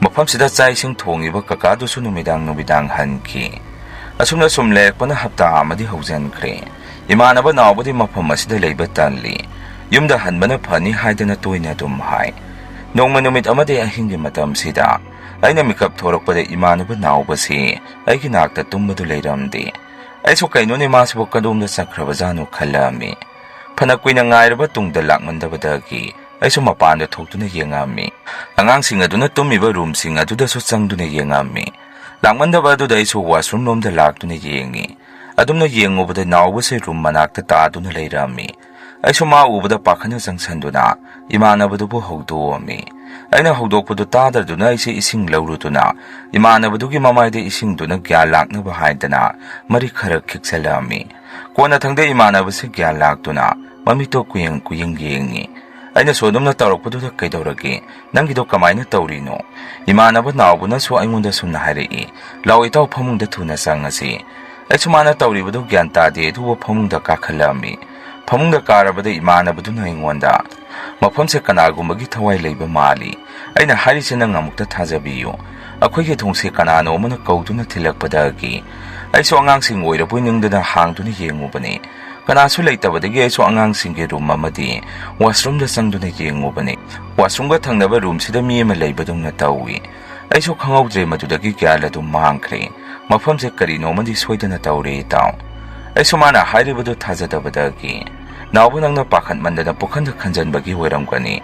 ꯃꯐꯝꯁꯤꯗ ꯆꯥꯛ ꯏꯁꯤꯡ ꯊꯣꯡꯉꯤꯕ ꯀꯀꯥꯗꯨꯁꯨ ꯅꯨꯃꯤꯗꯥꯡ ꯅꯨꯃꯤꯗꯥꯡ ꯍꯟꯈꯤ꯫ ꯑꯁꯨꯝꯅ ꯁꯨꯝ ꯂꯩꯔꯛꯄꯅ ꯍꯞꯇꯥ ꯑꯃꯗꯤ ꯍꯧꯖꯤꯟꯈ꯭ꯔꯦ꯫ ꯏꯃꯥꯟꯅꯕ ꯅꯥꯎꯕꯗꯤ ꯃꯐꯝ ꯑꯁꯤꯗ ꯂꯩꯕ ꯇꯜꯂꯤ꯫ ꯌꯨꯝꯗ ꯍꯟꯕꯅ ꯐꯅꯤ ꯍꯥꯏꯗꯅ ꯇꯣꯏꯅ ꯑꯗꯨꯝ ꯍꯥꯏ꯫ ꯅꯣꯡꯃ ꯅꯨꯃꯤꯠ ꯑꯃꯗꯤ ꯑꯍꯤꯡꯒꯤ ꯃꯇꯝꯁꯤꯗ ꯑꯩꯅ ꯃꯤꯀꯞ ꯊꯣꯔꯛꯄꯗ ꯏꯃꯥꯟꯅꯕ ꯅꯥꯎꯕꯁꯤ ꯑꯩꯒꯤ ꯅꯥꯛꯇ ꯇꯨꯝꯕꯗꯨ ꯂꯩꯔꯝꯗꯦ꯫ ꯑꯩꯁꯨ ꯀꯩꯅꯣꯅꯦ, ꯃꯥꯁꯤꯕꯨ ꯀꯗꯣꯝꯗ ꯆꯠꯈ꯭ꯔꯕꯖꯥꯠꯅꯣ ꯈꯜꯂꯝꯃꯤ꯫ ꯐꯅ ꯀꯨꯏꯅ ꯉꯥꯏꯔꯕ ꯇꯨꯡꯗ ꯂꯥꯛꯃꯟꯗꯕꯗꯒꯤ ꯑꯩꯁꯨ ꯃꯄꯥꯟꯗ ꯊꯣꯛꯇꯨꯅ ꯌꯦꯡꯉꯝꯃꯤ꯫ ꯑꯉꯥꯡꯁꯤꯡ ꯑꯗꯨꯅ ꯇꯨꯝꯃꯤꯕ ꯔꯨꯝꯁꯤꯡ ꯑꯗꯨꯗꯁꯨ ꯆꯪꯗꯨꯅ ꯌꯦꯡꯉꯝꯃꯤ꯫ ꯂꯥꯡꯃꯟꯗꯕ ꯑꯗꯨꯗ ꯑꯩꯁꯨ ꯋꯥꯁꯔꯨꯝ ꯂꯣꯝꯗ ꯂꯥꯛꯇꯨꯅ ꯌꯦꯡꯉꯤ꯫ ꯑꯗꯨꯝꯅ ꯌꯦꯡꯉꯨꯕꯗ ꯅꯥꯎꯕꯁꯦ ꯔꯨꯝ ꯃꯅꯥꯛꯇ ꯇꯥꯗꯨꯅ ꯂꯩꯔꯝꯃꯤ꯫ ꯑꯩꯁꯨ ꯃꯥ ꯎꯕꯗ ꯄꯥꯈꯠꯅ ꯆꯪꯁꯟꯗꯨꯅ ꯏꯃꯥꯟꯅꯕꯗꯨꯕꯨ ꯍꯧꯗꯣꯛꯑꯝꯃꯤ꯫ ꯑꯩꯅ ꯍꯧꯗꯣꯛꯄꯗꯨ ꯇꯥꯗ꯭ꯔꯗꯨꯅ ꯑꯩꯁꯦ ꯏꯁꯤꯡ ꯂꯧꯔꯨꯗꯨꯅ ꯏꯃꯥꯟꯅꯕꯗꯨꯒꯤ ꯃꯃꯥꯏꯗ ꯏꯁꯤꯡꯗꯨꯅ ꯒ꯭ꯌꯥꯟ ꯂꯥꯛꯅꯕ ꯍꯥꯏꯗꯅ ꯃꯔꯤꯛ ꯈꯔ ꯈꯤꯛꯆꯜꯂꯛꯑꯝꯃꯤ꯫ ꯀꯣꯟꯅꯊꯪꯗ ꯏꯃꯥꯟꯅꯕꯁꯤ ꯒ꯭ꯌꯥꯟ ꯂꯥꯛꯇꯨꯅ ꯃꯃꯤꯠꯇꯣ ꯀꯨꯌꯦꯡ ꯀꯨꯌꯦꯡ ꯌꯦꯡꯉꯤ꯫ ꯑꯩꯅꯁꯨ ꯑꯗꯨꯝꯅ ꯇꯧꯔꯛꯄꯗꯨꯗ "ꯀꯩꯗꯧꯔꯒꯦ? ꯅꯪꯒꯤꯗꯣ ꯀꯃꯥꯏꯅ ꯇꯧꯔꯤꯅꯣ?" ꯏꯃꯥꯟꯅꯕ ꯅꯥꯎꯕꯅꯁꯨ ꯑꯩꯉꯣꯟꯗ ꯁꯨꯝꯅ ꯍꯥꯏꯔꯛꯏ, "ꯂꯥꯛꯑꯣ ꯏꯇꯥꯎ, ꯐꯃꯨꯡꯗ ꯊꯨꯅ ꯆꯪꯉꯁꯤ"꯫ ꯑꯩꯁꯨ ꯃꯥꯅ ꯇꯧꯔꯤꯕꯗꯨ ꯒ꯭ꯌꯥꯟ ꯇꯥꯗꯦ, ꯑꯗꯨꯕꯨ ꯐꯃꯨꯡꯗ ꯀꯥꯈꯠꯂꯛꯑꯝꯃꯤ꯫ ꯐꯃꯨꯡꯗ ꯀꯥꯔꯕꯗ ꯏꯃꯥꯟꯅꯕꯗꯨꯅ ꯑꯩꯉꯣꯟꯗ, "ꯃꯐꯝꯁꯦ ꯀꯅꯥꯒꯨꯝꯕꯒꯤ ꯊꯋꯥꯏ ꯂꯩꯕ ꯃꯥꯜꯂꯤ꯫ ꯑꯩꯅ ꯍꯥꯏꯔꯤꯁꯦ ꯅꯪ ꯑꯃꯨꯛꯇ ꯊꯥꯖꯕꯤꯌꯨ꯫ ꯑꯩꯈꯣꯏꯒꯤ ꯊꯣꯡꯁꯦ ꯀꯅꯥꯅꯣ ꯑꯃꯅ ꯀꯧꯗꯨꯅ ꯊꯤꯜꯂꯛꯄꯗꯒꯤ ꯑꯩꯁꯨ ꯑꯉꯥꯡꯁꯤꯡ ꯑꯣꯏꯔꯕꯣꯏ ꯅꯤꯡꯗꯨꯅ ꯍꯥꯡꯗꯨꯅ ꯌꯦꯡꯉꯨꯕꯅꯤ꯫ ꯀꯅꯥꯁꯨ ꯂꯩꯇꯕꯗꯒꯤ ꯑꯩꯁꯨ ꯑꯉꯥꯡꯁꯤꯡꯒꯤ ꯔꯨꯝ ꯑꯃꯗꯤ ꯋꯥꯁꯔꯨꯝꯗ ꯆꯪꯗꯨꯅ ꯌꯦꯡꯉꯨꯕꯅꯤ꯫ ꯋꯥꯁꯔꯨꯝꯒ ꯊꯪꯅꯕ ꯔꯨꯝꯁꯤꯗ ꯃꯤ ꯑꯃ ꯂꯩꯕꯗꯧꯅ ꯇꯧꯏ꯫ ꯑꯩꯁꯨ ꯈꯪꯍꯧꯗ꯭ꯔꯦ, ꯃꯗꯨꯗꯒꯤ ꯒ꯭ꯌꯥꯟ ꯑꯗꯨꯝ ꯃꯥꯡꯈ꯭ꯔꯦ꯫ ꯃꯐꯝꯁꯦ ꯀꯔꯤꯅꯣꯃꯗꯤ ꯁꯣꯏꯗꯅ ꯇꯧꯔꯦ, ꯏꯇꯥꯎ"꯫ ꯑꯩꯁꯨ ꯃꯥꯅ ꯍꯥꯏꯔꯤꯕꯗꯨ ꯊꯥꯖꯗꯕꯗꯒꯤ, "ꯅꯥꯎꯕ, ꯅꯪꯅ ꯄꯥꯈꯠꯃꯟꯗꯅ ꯄꯨꯈꯟꯗ ꯈꯟꯖꯟꯕꯒꯤ ꯑꯣꯏꯔꯝꯒꯅꯤ꯫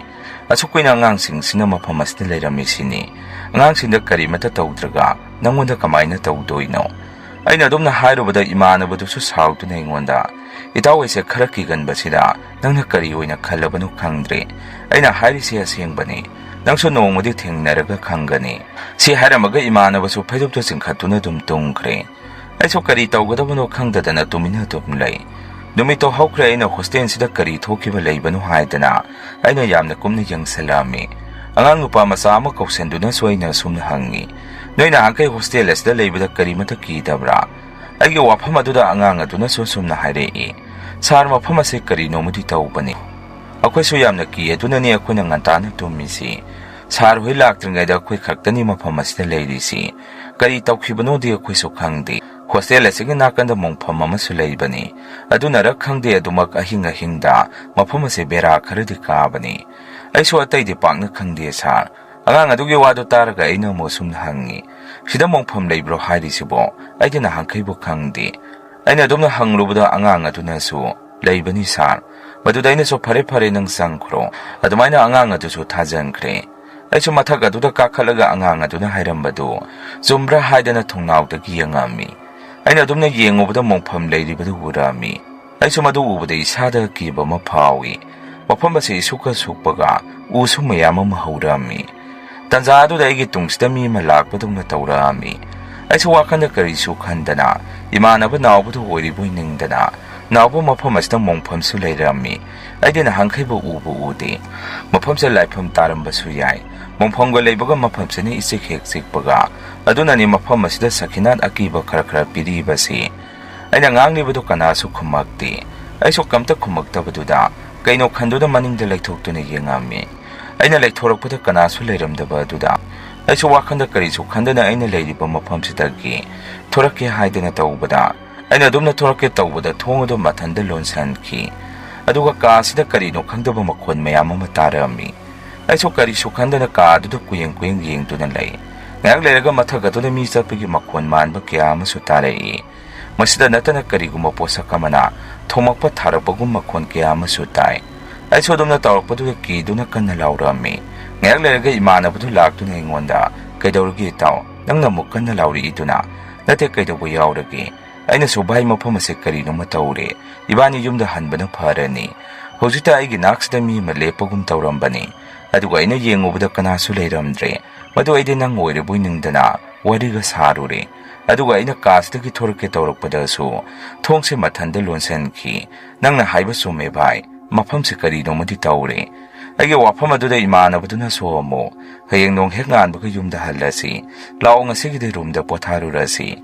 ꯑꯁꯨꯛ ꯀꯨꯏꯅ ꯑꯉꯥꯡꯁꯤꯡꯁꯤꯅ ꯃꯐꯝ ꯑꯁꯤꯗ ꯂꯩꯔꯝꯃꯤꯁꯤꯅꯤ꯫ ꯑꯉꯥꯡꯁꯤꯡꯗ ꯀꯔꯤꯃꯠꯇ ꯇꯧꯗ꯭ꯔꯒ ꯅꯪꯉꯣꯟꯗ ꯀꯃꯥꯏꯅ ꯇꯧꯗꯣꯏꯅꯣ?" ꯑꯩꯅ ꯑꯗꯨꯝꯅ ꯍꯥꯏꯔꯨꯕꯗ ꯏꯃꯥꯟꯅꯕꯗꯨꯁꯨ ꯁꯥꯎꯗꯨꯅ ꯑꯩꯉꯣꯟꯗ, "ꯏꯇꯥꯎ ꯑꯩꯁꯦ ꯈꯔ ꯀꯤꯒꯟꯕꯁꯤꯗ ꯅꯪꯅ ꯀꯔꯤ ꯑꯣꯏꯅ ꯈꯜꯂꯕꯅꯣ ꯈꯪꯗ꯭ꯔꯦ꯫ ꯑꯩꯅ ꯍꯥꯏꯔꯤꯁꯦ ꯑꯁꯦꯡꯕꯅꯤ꯫ ꯅꯪꯁꯨ ꯅꯣꯡꯃꯗꯤ ꯊꯦꯡꯅꯔꯒ ꯈꯪꯒꯅꯤ"꯫ ꯁꯤ ꯍꯥꯏꯔꯝꯃꯒ ꯏꯃꯥꯟꯅꯕꯁꯨ ꯐꯩꯖꯨꯞꯇꯨ ꯆꯤꯡꯈꯠꯇꯨꯅ ꯑꯗꯨꯝ ꯇꯨꯝꯈ꯭ꯔꯦ꯫ ꯑꯩꯁꯨ ꯀꯔꯤ ꯇꯧꯒꯗꯕꯅꯣ ꯈꯪꯗꯗꯅ ꯇꯨꯃꯤꯟꯅ ꯑꯗꯨꯝ ꯂꯩ꯫ ꯅꯨꯃꯤꯠꯇꯣ ꯍꯧꯈ꯭ꯔꯦ, ꯑꯩꯅ ꯍꯣꯁꯇꯦꯜꯁꯤꯗ ꯀꯔꯤ ꯊꯣꯛꯈꯤꯕ ꯂꯩꯕꯅꯣ ꯍꯥꯏꯗꯅ ꯑꯩꯅ ꯌꯥꯝꯅ ꯀꯨꯞꯅ ꯌꯦꯡꯁꯤꯜꯂꯛꯑꯝꯃꯤ꯫ ꯑꯉꯥꯡ ꯅꯨꯄꯥ ꯃꯆꯥ ꯑꯃ ꯀꯧꯁꯟꯗꯨꯅꯁꯨ ꯑꯩꯅ ꯑꯁꯨꯝꯅ ꯍꯪꯉꯤ, "ꯅꯣꯏ ꯅꯍꯥꯟꯈꯩ ꯍꯣꯁꯇꯦꯜ ꯑꯁꯤꯗ ꯂꯩꯕꯗ ꯀꯔꯤꯃꯠꯇ ꯀꯤꯗꯕ꯭ꯔꯥ?" ꯑꯩꯒꯤ ꯋꯥꯐꯝ ꯑꯗꯨꯗ ꯑꯉꯥꯡ ꯑꯗꯨꯅꯁꯨ ꯑꯁꯨꯝꯅ ꯍꯥꯏꯔꯛꯏ, "ꯁꯥꯔ, ꯃꯐꯝ ꯑꯁꯦ ꯀꯔꯤꯅꯣꯃꯗꯤ ꯇꯧꯕꯅꯤ꯫ ꯑꯩꯈꯣꯏꯁꯨ ꯌꯥꯝꯅ ꯀꯤ, ꯑꯗꯨꯅꯅꯤ ꯑꯩꯈꯣꯏꯅ ꯉꯟꯇꯥꯅ ꯇꯨꯝꯃꯤꯁꯤ꯫ ꯁꯥꯔ ꯍꯣꯏ ꯂꯥꯛꯇ꯭ꯔꯤꯉꯩꯗ ꯑꯩꯈꯣꯏ ꯈꯛꯇꯅꯤ ꯃꯐꯝ ꯑꯁꯤꯗ ꯂꯩꯔꯤꯁꯤ꯫ ꯀꯔꯤ ꯇꯧꯈꯤꯕꯅꯣꯗꯤ ꯑꯩꯈꯣꯏꯁꯨ ꯈꯪꯗꯦ꯫ ꯍꯣꯁꯇꯦꯜ ꯑꯁꯤꯒꯤ ꯅꯥꯀꯟꯗ ꯃꯣꯡꯐꯝ ꯑꯃꯁꯨ ꯂꯩꯕꯅꯤ꯫ ꯑꯗꯨꯅꯔ ꯈꯪꯗꯦ, ꯑꯗꯨꯃꯛ ꯑꯍꯤꯡ ꯑꯍꯤꯡꯗ ꯃꯐꯝ ꯑꯁꯤ ꯕꯦꯔꯥ ꯈꯔꯗꯤ ꯀꯥꯕꯅꯤ꯫ ꯑꯩꯁꯨ ꯑꯇꯩꯗꯤ ꯄꯥꯛꯅ ꯈꯪꯗꯦ, ꯁꯥꯔ"꯫ ꯑꯉꯥꯡ ꯑꯗꯨꯒꯤ ꯋꯥꯗꯨ ꯇꯥꯔꯒ ꯑꯩꯅ ꯑꯃꯨꯛ ꯑꯁꯨꯝꯅ ꯍꯪꯉꯤ, "ꯁꯤꯗ ꯃꯣꯡꯐꯝ ꯂꯩꯕ꯭ꯔꯣ ꯍꯥꯏꯔꯤꯁꯤꯕꯣ? ꯑꯩꯗꯤ ꯅꯍꯥꯟꯈꯩꯕꯨ ꯈꯪꯗꯦ"꯫ ꯑꯩꯅ ꯑꯗꯨꯝꯅ ꯍꯪꯂꯨꯕꯗ ꯑꯉꯥꯡ ꯑꯗꯨꯅꯁꯨ, "ꯂꯩꯕꯅꯤ ꯁꯥꯔ"꯫ ꯃꯗꯨꯗ ꯑꯩꯅꯁꯨ "ꯐꯔꯦ ꯐꯔꯦ, ꯅꯪ ꯆꯪꯈ꯭ꯔꯣ"꯫ ꯑꯗꯨꯃꯥꯏꯅ ꯑꯉꯥꯡ ꯑꯗꯨꯁꯨ ꯊꯥꯖꯤꯟꯈ꯭ꯔꯦ꯫ ꯑꯩꯁꯨ ꯃꯊꯛ ꯑꯗꯨꯗ ꯀꯥꯈꯠꯂꯒ ꯑꯉꯥꯡ ꯑꯗꯨꯅ ꯍꯥꯏꯔꯝꯕꯗꯨ ꯆꯨꯝꯕ꯭ꯔꯥ ꯍꯥꯏꯗꯅ ꯊꯣꯡꯅꯥꯎꯗꯒꯤ ꯌꯦꯡꯉꯝꯃꯤ꯫ ꯑꯩꯅ ꯑꯗꯨꯝꯅ ꯌꯦꯡꯉꯨꯕꯗ ꯃꯣꯡꯐꯝ ꯂꯩꯔꯤꯕꯗꯨ ꯎꯔꯝꯃꯤ꯫ ꯑꯩꯁꯨ ꯃꯗꯨ ꯎꯕꯗ ꯏꯁꯥꯗ ꯑꯀꯤꯕ ꯑꯃ ꯐꯥꯎꯏ꯫ ꯃꯐꯝ ꯑꯁꯤ ꯏꯁꯨꯛꯀ ꯁꯨꯛꯄꯒ ꯎꯁꯨ ꯃꯌꯥꯝ ꯑꯃ ꯍꯧꯔꯝꯃꯤ꯫ ꯇꯟꯖꯥ ꯑꯗꯨꯗ ꯑꯩꯒꯤ ꯇꯨꯡꯁꯤꯗ ꯃꯤ ꯑꯃ ꯂꯥꯛꯄꯗꯧꯅ ꯇꯧꯔꯛꯑꯝꯃꯤ꯫ ꯑꯩꯁꯨ ꯋꯥꯈꯜꯗ ꯀꯔꯤꯁꯨ ꯈꯟꯗꯅ ꯏꯃꯥꯟꯅꯕ ꯅꯥꯎꯕꯗꯨ ꯑꯣꯏꯔꯤꯕꯣꯏ ꯅꯤꯡꯗꯅ ꯅꯥꯎꯕ ꯃꯐꯝ ꯑꯁꯤꯗ ꯃꯣꯡꯐꯝꯁꯨ ꯂꯩꯔꯝꯃꯤ꯫ ꯑꯩꯗꯤ ꯅꯍꯥꯟꯈꯩꯕꯨ ꯎꯕꯨ ꯎꯗꯦ꯫ ꯃꯐꯝꯁꯦ ꯂꯥꯏꯐꯝ ꯇꯥꯔꯝꯕꯁꯨ ꯌꯥꯏ꯫ ꯃꯣꯡꯐꯝꯒ ꯂꯩꯕꯒ ꯃꯐꯝꯁꯤꯅ ꯏꯆꯤꯛ ꯍꯦꯛ ꯆꯤꯛꯄꯒ꯫ ꯑꯗꯨꯅꯅꯤ ꯃꯐꯝ ꯑꯁꯤꯗ ꯁꯈꯤꯅꯥꯠ ꯑꯀꯤꯕ ꯈꯔ ꯈꯔ ꯄꯤꯔꯤꯕꯁꯤ꯫ ꯑꯩꯅ ꯉꯥꯡꯂꯤꯕꯗꯨ ꯀꯅꯥꯁꯨ ꯈꯨꯝꯃꯛꯇꯦ꯫ ꯑꯩꯁꯨ ꯀꯝꯇ ꯈꯨꯝꯃꯛꯇꯕꯗꯨꯗ ꯀꯩꯅꯣ ꯈꯟꯗꯨꯅ ꯃꯅꯤꯡꯗ ꯂꯩꯊꯣꯛꯇꯨꯅ ꯌꯦꯡꯉꯝꯃꯤ꯫ ꯑꯩꯅ ꯂꯩꯊꯣꯔꯛꯄꯗ ꯀꯅꯥꯁꯨ ꯂꯩꯔꯝꯗꯕ ꯑꯗꯨꯗ ꯑꯩꯁꯨ ꯋꯥꯈꯜꯗ ꯀꯔꯤꯁꯨ ꯈꯟꯗꯅ ꯑꯩꯅ ꯂꯩꯔꯤꯕ ꯃꯐꯝꯁꯤꯗꯒꯤ ꯊꯣꯔꯛꯀꯦ ꯍꯥꯏꯗꯅ ꯇꯧꯕꯗ, ꯑꯩꯅ ꯑꯗꯨꯝꯅ ꯊꯣꯔꯛꯀꯦ ꯇꯧꯕꯗ ꯊꯣꯡ ꯑꯗꯨ ꯃꯊꯟꯇ ꯂꯣꯟꯁꯤꯟꯈꯤ꯫ ꯑꯗꯨꯒ ꯀꯥ ꯑꯁꯤꯗ ꯀꯔꯤꯅꯣ ꯈꯪꯗꯕ ꯃꯈꯣꯟ ꯃꯌꯥꯝ ꯑꯃ ꯇꯥꯔꯝꯃꯤ꯫ ꯑꯩꯁꯨ ꯀꯔꯤꯁꯨ ꯈꯟꯗꯅ ꯀꯥ ꯑꯗꯨꯗ ꯀꯨꯌꯦꯡ ꯀꯨꯌꯦꯡ ꯌꯦꯡꯗꯨꯅ ꯂꯩ꯫ ꯉꯥꯏꯍꯥꯛ ꯂꯩꯔꯒ ꯃꯊꯛ ꯑꯗꯨꯗ ꯃꯤ ꯆꯠꯄꯒꯤ ꯃꯈꯣꯟ ꯃꯥꯟꯕ ꯀꯌꯥ ꯑꯃꯁꯨ ꯇꯥꯔꯛꯏ꯫ ꯃꯁꯤꯗ ꯅꯠꯇꯅ ꯀꯔꯤꯒꯨꯝꯕ ꯄꯣꯠꯁꯛ ꯑꯃꯅ ꯊꯣꯝꯃꯛꯄ ꯊꯥꯔꯛꯄꯒꯨꯝ ꯃꯈꯣꯟ ꯀꯌꯥ ꯑꯃꯁꯨ ꯇꯥꯏ꯫ ꯑꯩꯁꯨ ꯑꯗꯨꯝꯅ ꯇꯧꯔꯛꯄꯗꯨꯗ ꯀꯤꯗꯨꯅ ꯀꯟꯅ ꯂꯥꯎꯔꯛꯑꯝꯃꯤ꯫ ꯉꯥꯏꯍꯥꯛ ꯂꯩꯔꯒ ꯏꯃꯥꯟꯅꯕꯗꯨ ꯂꯥꯛꯇꯨꯅ ꯑꯩꯉꯣꯟꯗ, "ꯀꯩꯗꯧꯔꯒꯦ ꯏꯇꯥꯎ? ꯅꯪꯅ ꯑꯃꯨꯛ ꯀꯟꯅ ꯂꯥꯎꯔꯛꯏꯗꯨꯅ?" "ꯅꯠꯇꯦ, ꯀꯩꯗꯧꯕ ꯌꯥꯎꯔꯒꯦ?" ꯑꯩꯅꯁꯨ, "ꯚꯥꯏ, ꯃꯐꯝ ꯑꯁꯦ ꯀꯔꯤꯅꯣꯃ ꯇꯧꯔꯦ꯫ ꯏꯕꯥꯅꯤ ꯌꯨꯝꯗ ꯍꯟꯕꯅ ꯐꯔꯅꯤ꯫ ꯍꯧꯖꯤꯛꯇ ꯑꯩꯒꯤ ꯅꯥꯛꯁꯤꯗ ꯃꯤ ꯑꯃ ꯂꯦꯞꯄꯒꯨꯝ ꯇꯧꯔꯝꯕꯅꯤ꯫ ꯑꯗꯨꯒ ꯑꯩꯅ ꯌꯦꯡꯉꯨꯕꯗ ꯀꯅꯥꯁꯨ ꯂꯩꯔꯝꯗ꯭ꯔꯦ꯫ ꯃꯗꯨ ꯑꯩꯗꯤ ꯅꯪ ꯑꯣꯏꯔꯕꯣꯏ ꯅꯤꯡꯗꯅ ꯋꯥꯔꯤꯒ ꯁꯥꯔꯨꯔꯦ꯫ ꯑꯗꯨꯒ ꯑꯩꯅ ꯀꯥꯁꯤꯗꯒꯤ ꯊꯣꯔꯛꯀꯦ ꯇꯧꯔꯛꯄꯗꯁꯨ ꯊꯣꯡꯁꯦ ꯃꯊꯟꯇ ꯂꯣꯟꯁꯤꯟꯈꯤ꯫ ꯅꯪꯅ ꯍꯥꯏꯕ ꯆꯨꯝꯃꯦ ꯚꯥꯏ, ꯃꯐꯝꯁꯦ ꯀꯔꯤꯅꯣꯃꯗꯤ ꯇꯧꯔꯦ"꯫ ꯑꯩꯒꯤ ꯋꯥꯐꯝ ꯑꯗꯨꯗ ꯏꯃꯥꯟꯅꯕꯗꯨꯅꯁꯨ ꯑꯃꯨꯛ, "ꯍꯌꯦꯡ ꯅꯣꯡ ꯍꯦꯛ ꯉꯥꯟꯕꯒ ꯌꯨꯝꯗ ꯍꯜꯂꯁꯤ꯫ ꯂꯥꯛꯑꯣ, ꯉꯁꯤꯒꯤꯗꯤ ꯔꯨꯝꯗ ꯄꯣꯊꯥꯔꯨꯔꯁꯤ"꯫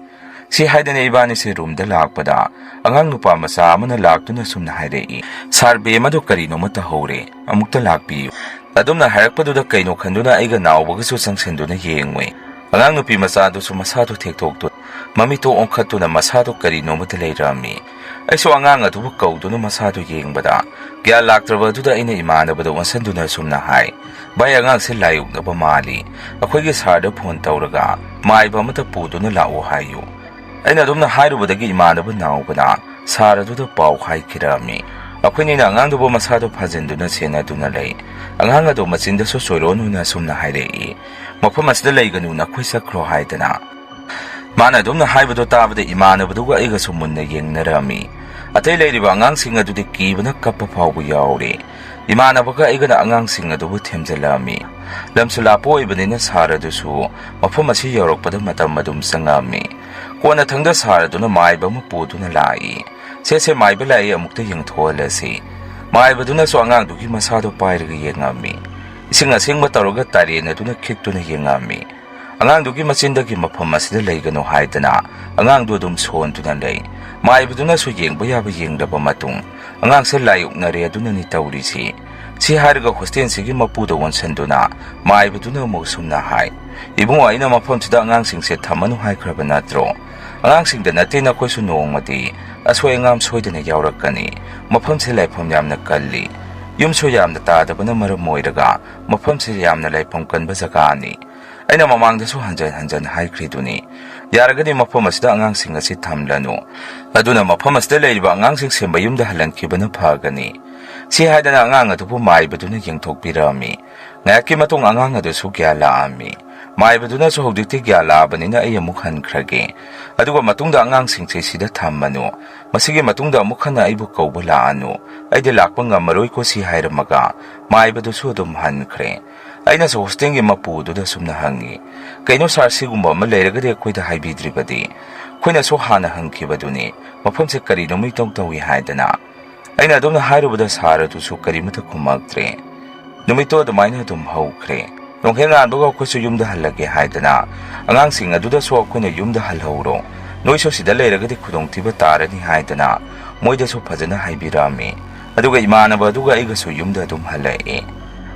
ꯁꯤ ꯍꯥꯏꯗꯅ ꯏꯕꯥꯅꯤꯁꯦ ꯔꯨꯝꯗ ꯂꯥꯛꯄꯗ ꯑꯉꯥꯡ ꯅꯨꯄꯥ ꯃꯆꯥ ꯑꯃꯅ ꯂꯥꯛꯇꯨꯅ ꯁꯨꯝꯅ ꯍꯥꯏꯔꯛꯏ, "ꯁꯥꯔ, ꯕꯦꯝ ꯑꯗꯨ ꯀꯔꯤꯅꯣꯃ ꯇꯧꯍꯧꯔꯦ, ꯑꯃꯨꯛꯇ ꯂꯥꯛꯄꯤꯌꯨ"꯫ ꯑꯗꯨꯝꯅ ꯍꯥꯏꯔꯛꯄꯗꯨꯗ ꯀꯩꯅꯣ ꯈꯟꯗꯨꯅ ꯑꯩꯒ ꯅꯥꯎꯕꯒꯁꯨ ꯆꯪꯁꯤꯟꯗꯨꯅ ꯌꯦꯡꯉꯨꯏ꯫ ꯑꯉꯥꯡ ꯅꯨꯄꯤ ꯃꯆꯥꯗꯨꯁꯨ ꯃꯁꯥꯗꯨ ꯊꯦꯛꯇꯣꯛꯇꯨꯅ ꯃꯃꯤꯠꯇꯨ ꯑꯣꯟꯈꯠꯇꯨꯅ ꯃꯁꯥꯗꯨ ꯀꯔꯤꯅꯣꯃꯗ ꯂꯩꯔꯝꯃꯤ꯫ ꯑꯩꯁꯨ ꯑꯉꯥꯡ ꯑꯗꯨꯕꯨ ꯀꯧꯗꯨꯅ ꯃꯁꯥꯗꯨ ꯌꯦꯡꯕꯗ ꯒ꯭ꯌꯥꯟ ꯂꯥꯛꯇ꯭ꯔꯕ ꯑꯗꯨꯗ ꯑꯩꯅ ꯏꯃꯥꯟꯅꯕꯗ ꯑꯣꯟꯁꯤꯟꯗꯨꯅ ꯁꯨꯝꯅ ꯍꯥꯏ, "ꯚꯥꯏ, ꯑꯉꯥꯡꯁꯦ ꯂꯥꯏ ꯑꯣꯛꯅꯕ ꯃꯥꯜꯂꯤ꯫ ꯑꯩꯈꯣꯏꯒꯤ ꯁꯥꯔꯗ ꯐꯣꯟ ꯇꯧꯔꯒ ꯃꯥꯏꯕ ꯑꯃꯗ ꯄꯨꯗꯨꯅ ꯂꯥꯛꯑꯣ ꯍꯥꯏꯌꯨ"꯫ ꯑꯩꯅ ꯑꯗꯨꯝꯅ ꯍꯥꯏꯔꯨꯕꯗꯒꯤ ꯏꯃꯥꯟꯅꯕ ꯅꯥꯎꯕꯅ, ꯁꯥꯔ ꯑꯗꯨꯗ ꯄꯥꯎ ꯍꯥꯏꯈꯤꯔꯝꯃꯤ꯫ ꯑꯩꯈꯣꯏꯅꯤꯅ ꯑꯉꯥꯡꯗꯨꯕꯨ ꯃꯁꯥꯗꯨ ꯐꯥꯖꯤꯟꯗꯨꯅ ꯁꯦꯟꯅꯗꯨꯅ ꯂꯩ꯫ ꯑꯉꯥꯡ ꯑꯗꯨ ꯃꯆꯤꯟꯗꯁꯨ ꯆꯣꯏꯔꯣꯟ ꯑꯣꯏꯅ ꯑꯁꯨꯝꯅ ꯍꯥꯏꯔꯛꯏ, "ꯃꯐꯝ ꯑꯁꯤꯗ ꯂꯩꯒꯅꯨ, ꯅꯈꯣꯏ ꯆꯠꯈ꯭ꯔꯣ" ꯍꯥꯏꯗꯅ꯫ ꯃꯥꯅ ꯑꯗꯨꯝꯅ ꯍꯥꯏꯕꯗꯨ ꯇꯥꯕꯗ ꯏꯃꯥꯟꯅꯕꯗꯨꯒ ꯑꯩꯒꯁꯨ ꯃꯨꯟꯅ ꯌꯦꯡꯅꯔꯝꯃꯤ꯫ ꯑꯇꯩ ꯂꯩꯔꯤꯕ ꯑꯉꯥꯡꯁꯤꯡ ꯑꯗꯨꯗꯤ ꯀꯤꯕꯅ ꯀꯞꯄ ꯐꯥꯎꯕ ꯌꯥꯎꯔꯤ꯫ ꯏꯃꯥꯟꯅꯕꯒ ꯑꯩꯒꯅ ꯑꯉꯥꯡꯁꯤꯡ ꯑꯗꯨꯕꯨ ꯊꯦꯝꯖꯤꯜꯂꯛꯑꯝꯃꯤ꯫ ꯂꯝꯁꯨ ꯂꯥꯞꯄ ꯑꯣꯏꯕꯅꯤꯅ ꯁꯥꯔ ꯑꯗꯨꯁꯨ ꯃꯐꯝ ꯑꯁꯤ ꯌꯧꯔꯛꯄꯗ ꯃꯇꯝ ꯑꯗꯨꯝ ꯆꯪꯉꯛꯑꯝꯃꯤ꯫ ꯀꯣꯟꯅꯊꯪꯗ ꯁꯥꯔ ꯑꯗꯨꯅ ꯃꯥꯏꯕ ꯑꯃ ꯄꯨꯗꯨꯅ ꯂꯥꯛꯏ꯫ "ꯁꯦ ꯁꯦ, ꯃꯥꯏꯕ ꯂꯥꯛꯏ, ꯑꯃꯨꯛꯇ ꯌꯦꯡꯊꯣꯛꯍꯜꯂꯁꯤ"꯫ ꯃꯥꯏꯕꯗꯨꯅꯁꯨ ꯑꯉꯥꯡꯗꯨꯒꯤ ꯃꯁꯥꯗꯣ ꯄꯥꯏꯔꯒ ꯌꯦꯡꯉꯝꯃꯤ꯫ ꯏꯁꯤꯡ ꯑꯁꯦꯡꯕ ꯇꯧꯔꯒ ꯇꯥꯔꯦꯟ ꯑꯗꯨꯅ ꯈꯤꯛꯇꯨꯅ ꯌꯦꯡꯉꯝꯃꯤ꯫ ꯑꯉꯥꯡꯗꯨꯒꯤ ꯃꯆꯤꯟꯗꯒꯤ "ꯃꯐꯝ ꯑꯁꯤꯗ ꯂꯩꯒꯅꯨ" ꯍꯥꯏꯗꯅ ꯑꯉꯥꯡꯗꯨ ꯑꯗꯨꯝ ꯁꯣꯟꯗꯨꯅ ꯂꯩ꯫ ꯃꯥꯏꯕꯗꯨꯅꯁꯨ ꯌꯦꯡꯕ ꯌꯥꯕ ꯌꯦꯡꯂꯕ ꯃꯇꯨꯡ, "ꯑꯉꯥꯡꯁꯦ ꯂꯥꯏ ꯑꯣꯛꯅꯔꯦ ꯑꯗꯨꯅꯅꯤ ꯇꯧꯔꯤꯁꯤ"꯫ ꯁꯤ ꯍꯥꯏꯔꯒ ꯍꯣꯁꯇꯦꯜꯁꯤꯒꯤ ꯃꯄꯨꯗ ꯑꯣꯟꯁꯤꯟꯗꯨꯅ ꯃꯥꯏꯕꯗꯨꯅ ꯑꯃꯨꯛ ꯁꯨꯝꯅ ꯍꯥꯏ, "ꯏꯕꯨꯡꯉꯣ, ꯑꯩꯅ ꯃꯐꯝꯁꯤꯗ ꯑꯉꯥꯡꯁꯤꯡꯁꯦ ꯊꯝꯃꯅꯨ ꯍꯥꯏꯈ꯭ꯔꯕ ꯅꯠꯇ꯭ꯔꯣ? ꯑꯉꯥꯡꯁꯤꯡꯗ ꯅꯠꯇꯦ, ꯅꯈꯣꯏꯁꯨ ꯅꯣꯡꯃꯗꯤ ꯑꯁꯣꯏ ꯑꯉꯥꯝ ꯁꯣꯏꯗꯅ ꯌꯥꯎꯔꯛꯀꯅꯤ꯫ ꯃꯐꯝꯁꯦ ꯂꯥꯏꯐꯝ ꯌꯥꯝꯅ ꯀꯜꯂꯤ꯫ ꯌꯨꯝꯁꯨ ꯌꯥꯝꯅ ꯇꯥꯗꯕꯅ ꯃꯔꯝ ꯑꯣꯏꯔꯒ ꯃꯐꯝꯁꯦ ꯌꯥꯝꯅ ꯂꯥꯏꯐꯝ ꯀꯟꯕ ꯖꯒꯥꯅꯤ꯫ ꯑꯩꯅ ꯃꯃꯥꯡꯗꯁꯨ ꯍꯟꯖꯟ ꯍꯟꯖꯟ ꯍꯥꯏꯈ꯭ꯔꯤꯗꯨꯅꯤ꯫ ꯌꯥꯔꯒꯗꯤ ꯃꯐꯝ ꯑꯁꯤꯗ ꯑꯉꯥꯡꯁꯤꯡ ꯑꯁꯤ ꯊꯝꯂꯅꯨ꯫ ꯑꯗꯨꯅ ꯃꯐꯝ ꯑꯁꯤꯗ ꯂꯩꯔꯤꯕ ꯑꯉꯥꯡꯁꯤꯡꯁꯦ ꯃꯌꯨꯝꯗ ꯍꯜꯍꯟꯈꯤꯕꯅ ꯐꯒꯅꯤ"꯫ ꯁꯤ ꯍꯥꯏꯗꯅ ꯑꯉꯥꯡ ꯑꯗꯨꯕꯨ ꯃꯥꯏꯕꯗꯨꯅ ꯌꯦꯡꯊꯣꯛꯄꯤꯔꯛꯑꯝꯃꯤ꯫ ꯉꯥꯏꯍꯥꯛꯀꯤ ꯃꯇꯨꯡ ꯑꯉꯥꯡ ꯑꯗꯨꯁꯨ ꯒ꯭ꯌꯥꯟ ꯂꯥꯛꯑꯝꯃꯤ꯫ ꯃꯥꯏꯕꯗꯨꯅꯁꯨ, "ꯍꯧꯖꯤꯛꯇꯤ ꯒ꯭ꯌꯥꯟ ꯂꯥꯛꯑꯕꯅꯤꯅ ꯑꯩ ꯑꯃꯨꯛ ꯍꯟꯈ꯭ꯔꯒꯦ꯫ ꯑꯗꯨꯒ ꯃꯇꯨꯡꯗ ꯑꯉꯥꯡꯁꯤꯡꯁꯦ ꯁꯤꯗ ꯊꯝꯃꯅꯨ꯫ ꯃꯁꯤꯒꯤ ꯃꯇꯨꯡꯗ ꯑꯃꯨꯛ ꯍꯟꯅ ꯑꯩꯕꯨ ꯀꯧꯕ ꯂꯥꯛꯑꯅꯨ꯫ ꯑꯩꯗꯤ ꯂꯥꯛꯄ ꯉꯝꯃꯔꯣꯏꯀꯣ" ꯁꯤ ꯍꯥꯏꯔꯝꯃꯒ ꯃꯥꯏꯕꯗꯨꯁꯨ ꯑꯗꯨꯝ ꯍꯟꯈ꯭ꯔꯦ꯫ ꯑꯩꯅꯁꯨ ꯍꯣꯁꯇꯦꯜꯒꯤ ꯃꯄꯨꯗꯨꯗ ꯁꯨꯝꯅ ꯍꯪꯉꯤ, "ꯀꯩꯅꯣ ꯁꯥꯔ, ꯁꯤꯒꯨꯝꯕ ꯑꯃ ꯂꯩꯔꯒꯗꯤ ꯑꯩꯈꯣꯏꯗ ꯍꯥꯏꯕꯤꯗ꯭ꯔꯤꯕꯗꯤ? ꯑꯩꯈꯣꯏꯅꯁꯨ ꯍꯥꯟꯅ ꯍꯪꯈꯤꯕꯗꯨꯅꯤ, ꯃꯐꯝꯁꯦ ꯀꯔꯤꯅꯣꯃ ꯏꯇꯧ ꯇꯧꯏ" ꯍꯥꯏꯗꯅ꯫ ꯑꯩꯅ ꯑꯗꯨꯝꯅ ꯍꯥꯏꯔꯨꯕꯗ ꯁꯥꯔ ꯑꯗꯨꯁꯨ ꯀꯔꯤꯃꯠꯇ ꯈꯨꯝꯃꯛꯇ꯭ꯔꯦ꯫ ꯅꯨꯃꯤꯠꯇꯣ ꯑꯗꯨꯃꯥꯏꯅ ꯑꯗꯨꯝ ꯍꯧꯈ꯭ꯔꯦ꯫ ꯅꯣꯡꯍꯦꯛ ꯉꯥꯟꯕꯒ ꯑꯩꯈꯣꯏꯁꯨ ꯌꯨꯝꯗ ꯍꯜꯂꯒꯦ ꯍꯥꯏꯗꯅ, ꯑꯉꯥꯡꯁꯤꯡ ꯑꯗꯨꯗꯁꯨ ꯑꯩꯈꯣꯏꯅ "ꯌꯨꯝꯗ ꯍꯜꯍꯧꯔꯣ, ꯅꯣꯏꯁꯨ ꯁꯤꯗ ꯂꯩꯔꯒꯗꯤ ꯈꯨꯗꯣꯡꯊꯤꯕ ꯇꯥꯔꯅꯤ" ꯍꯥꯏꯗꯅ ꯃꯣꯏꯗꯁꯨ ꯐꯖꯅ ꯍꯥꯏꯕꯤꯔꯛꯑꯝꯃꯤ꯫ ꯑꯗꯨꯒ ꯏꯃꯥꯟꯅꯕ ꯑꯗꯨꯒ ꯑꯩꯒꯁꯨ ꯌꯨꯝꯗ ꯑꯗꯨꯝ ꯍꯜꯂꯛꯑꯦ꯫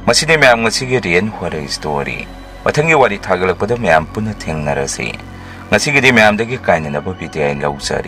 ꯃꯁꯤꯅꯤ ꯃꯌꯥꯝ ꯉꯁꯤꯒꯤ ꯔꯤꯌꯦꯜ ꯍꯣꯔꯔ ꯁ꯭ꯇꯣꯔꯤ꯫ ꯃꯊꯪꯒꯤ ꯋꯥꯔꯤ ꯊꯥꯒꯠꯂꯛꯄꯗ ꯃꯌꯥꯝ ꯄꯨꯟꯅ ꯊꯦꯡꯅꯔꯁꯤ꯫ ꯉꯁꯤꯒꯤꯗꯤ ꯃꯌꯥꯝꯗꯒꯤ ꯀꯥꯏꯅꯅꯕ ꯕꯤꯗꯥꯏ ꯂꯧꯖꯔꯤ꯫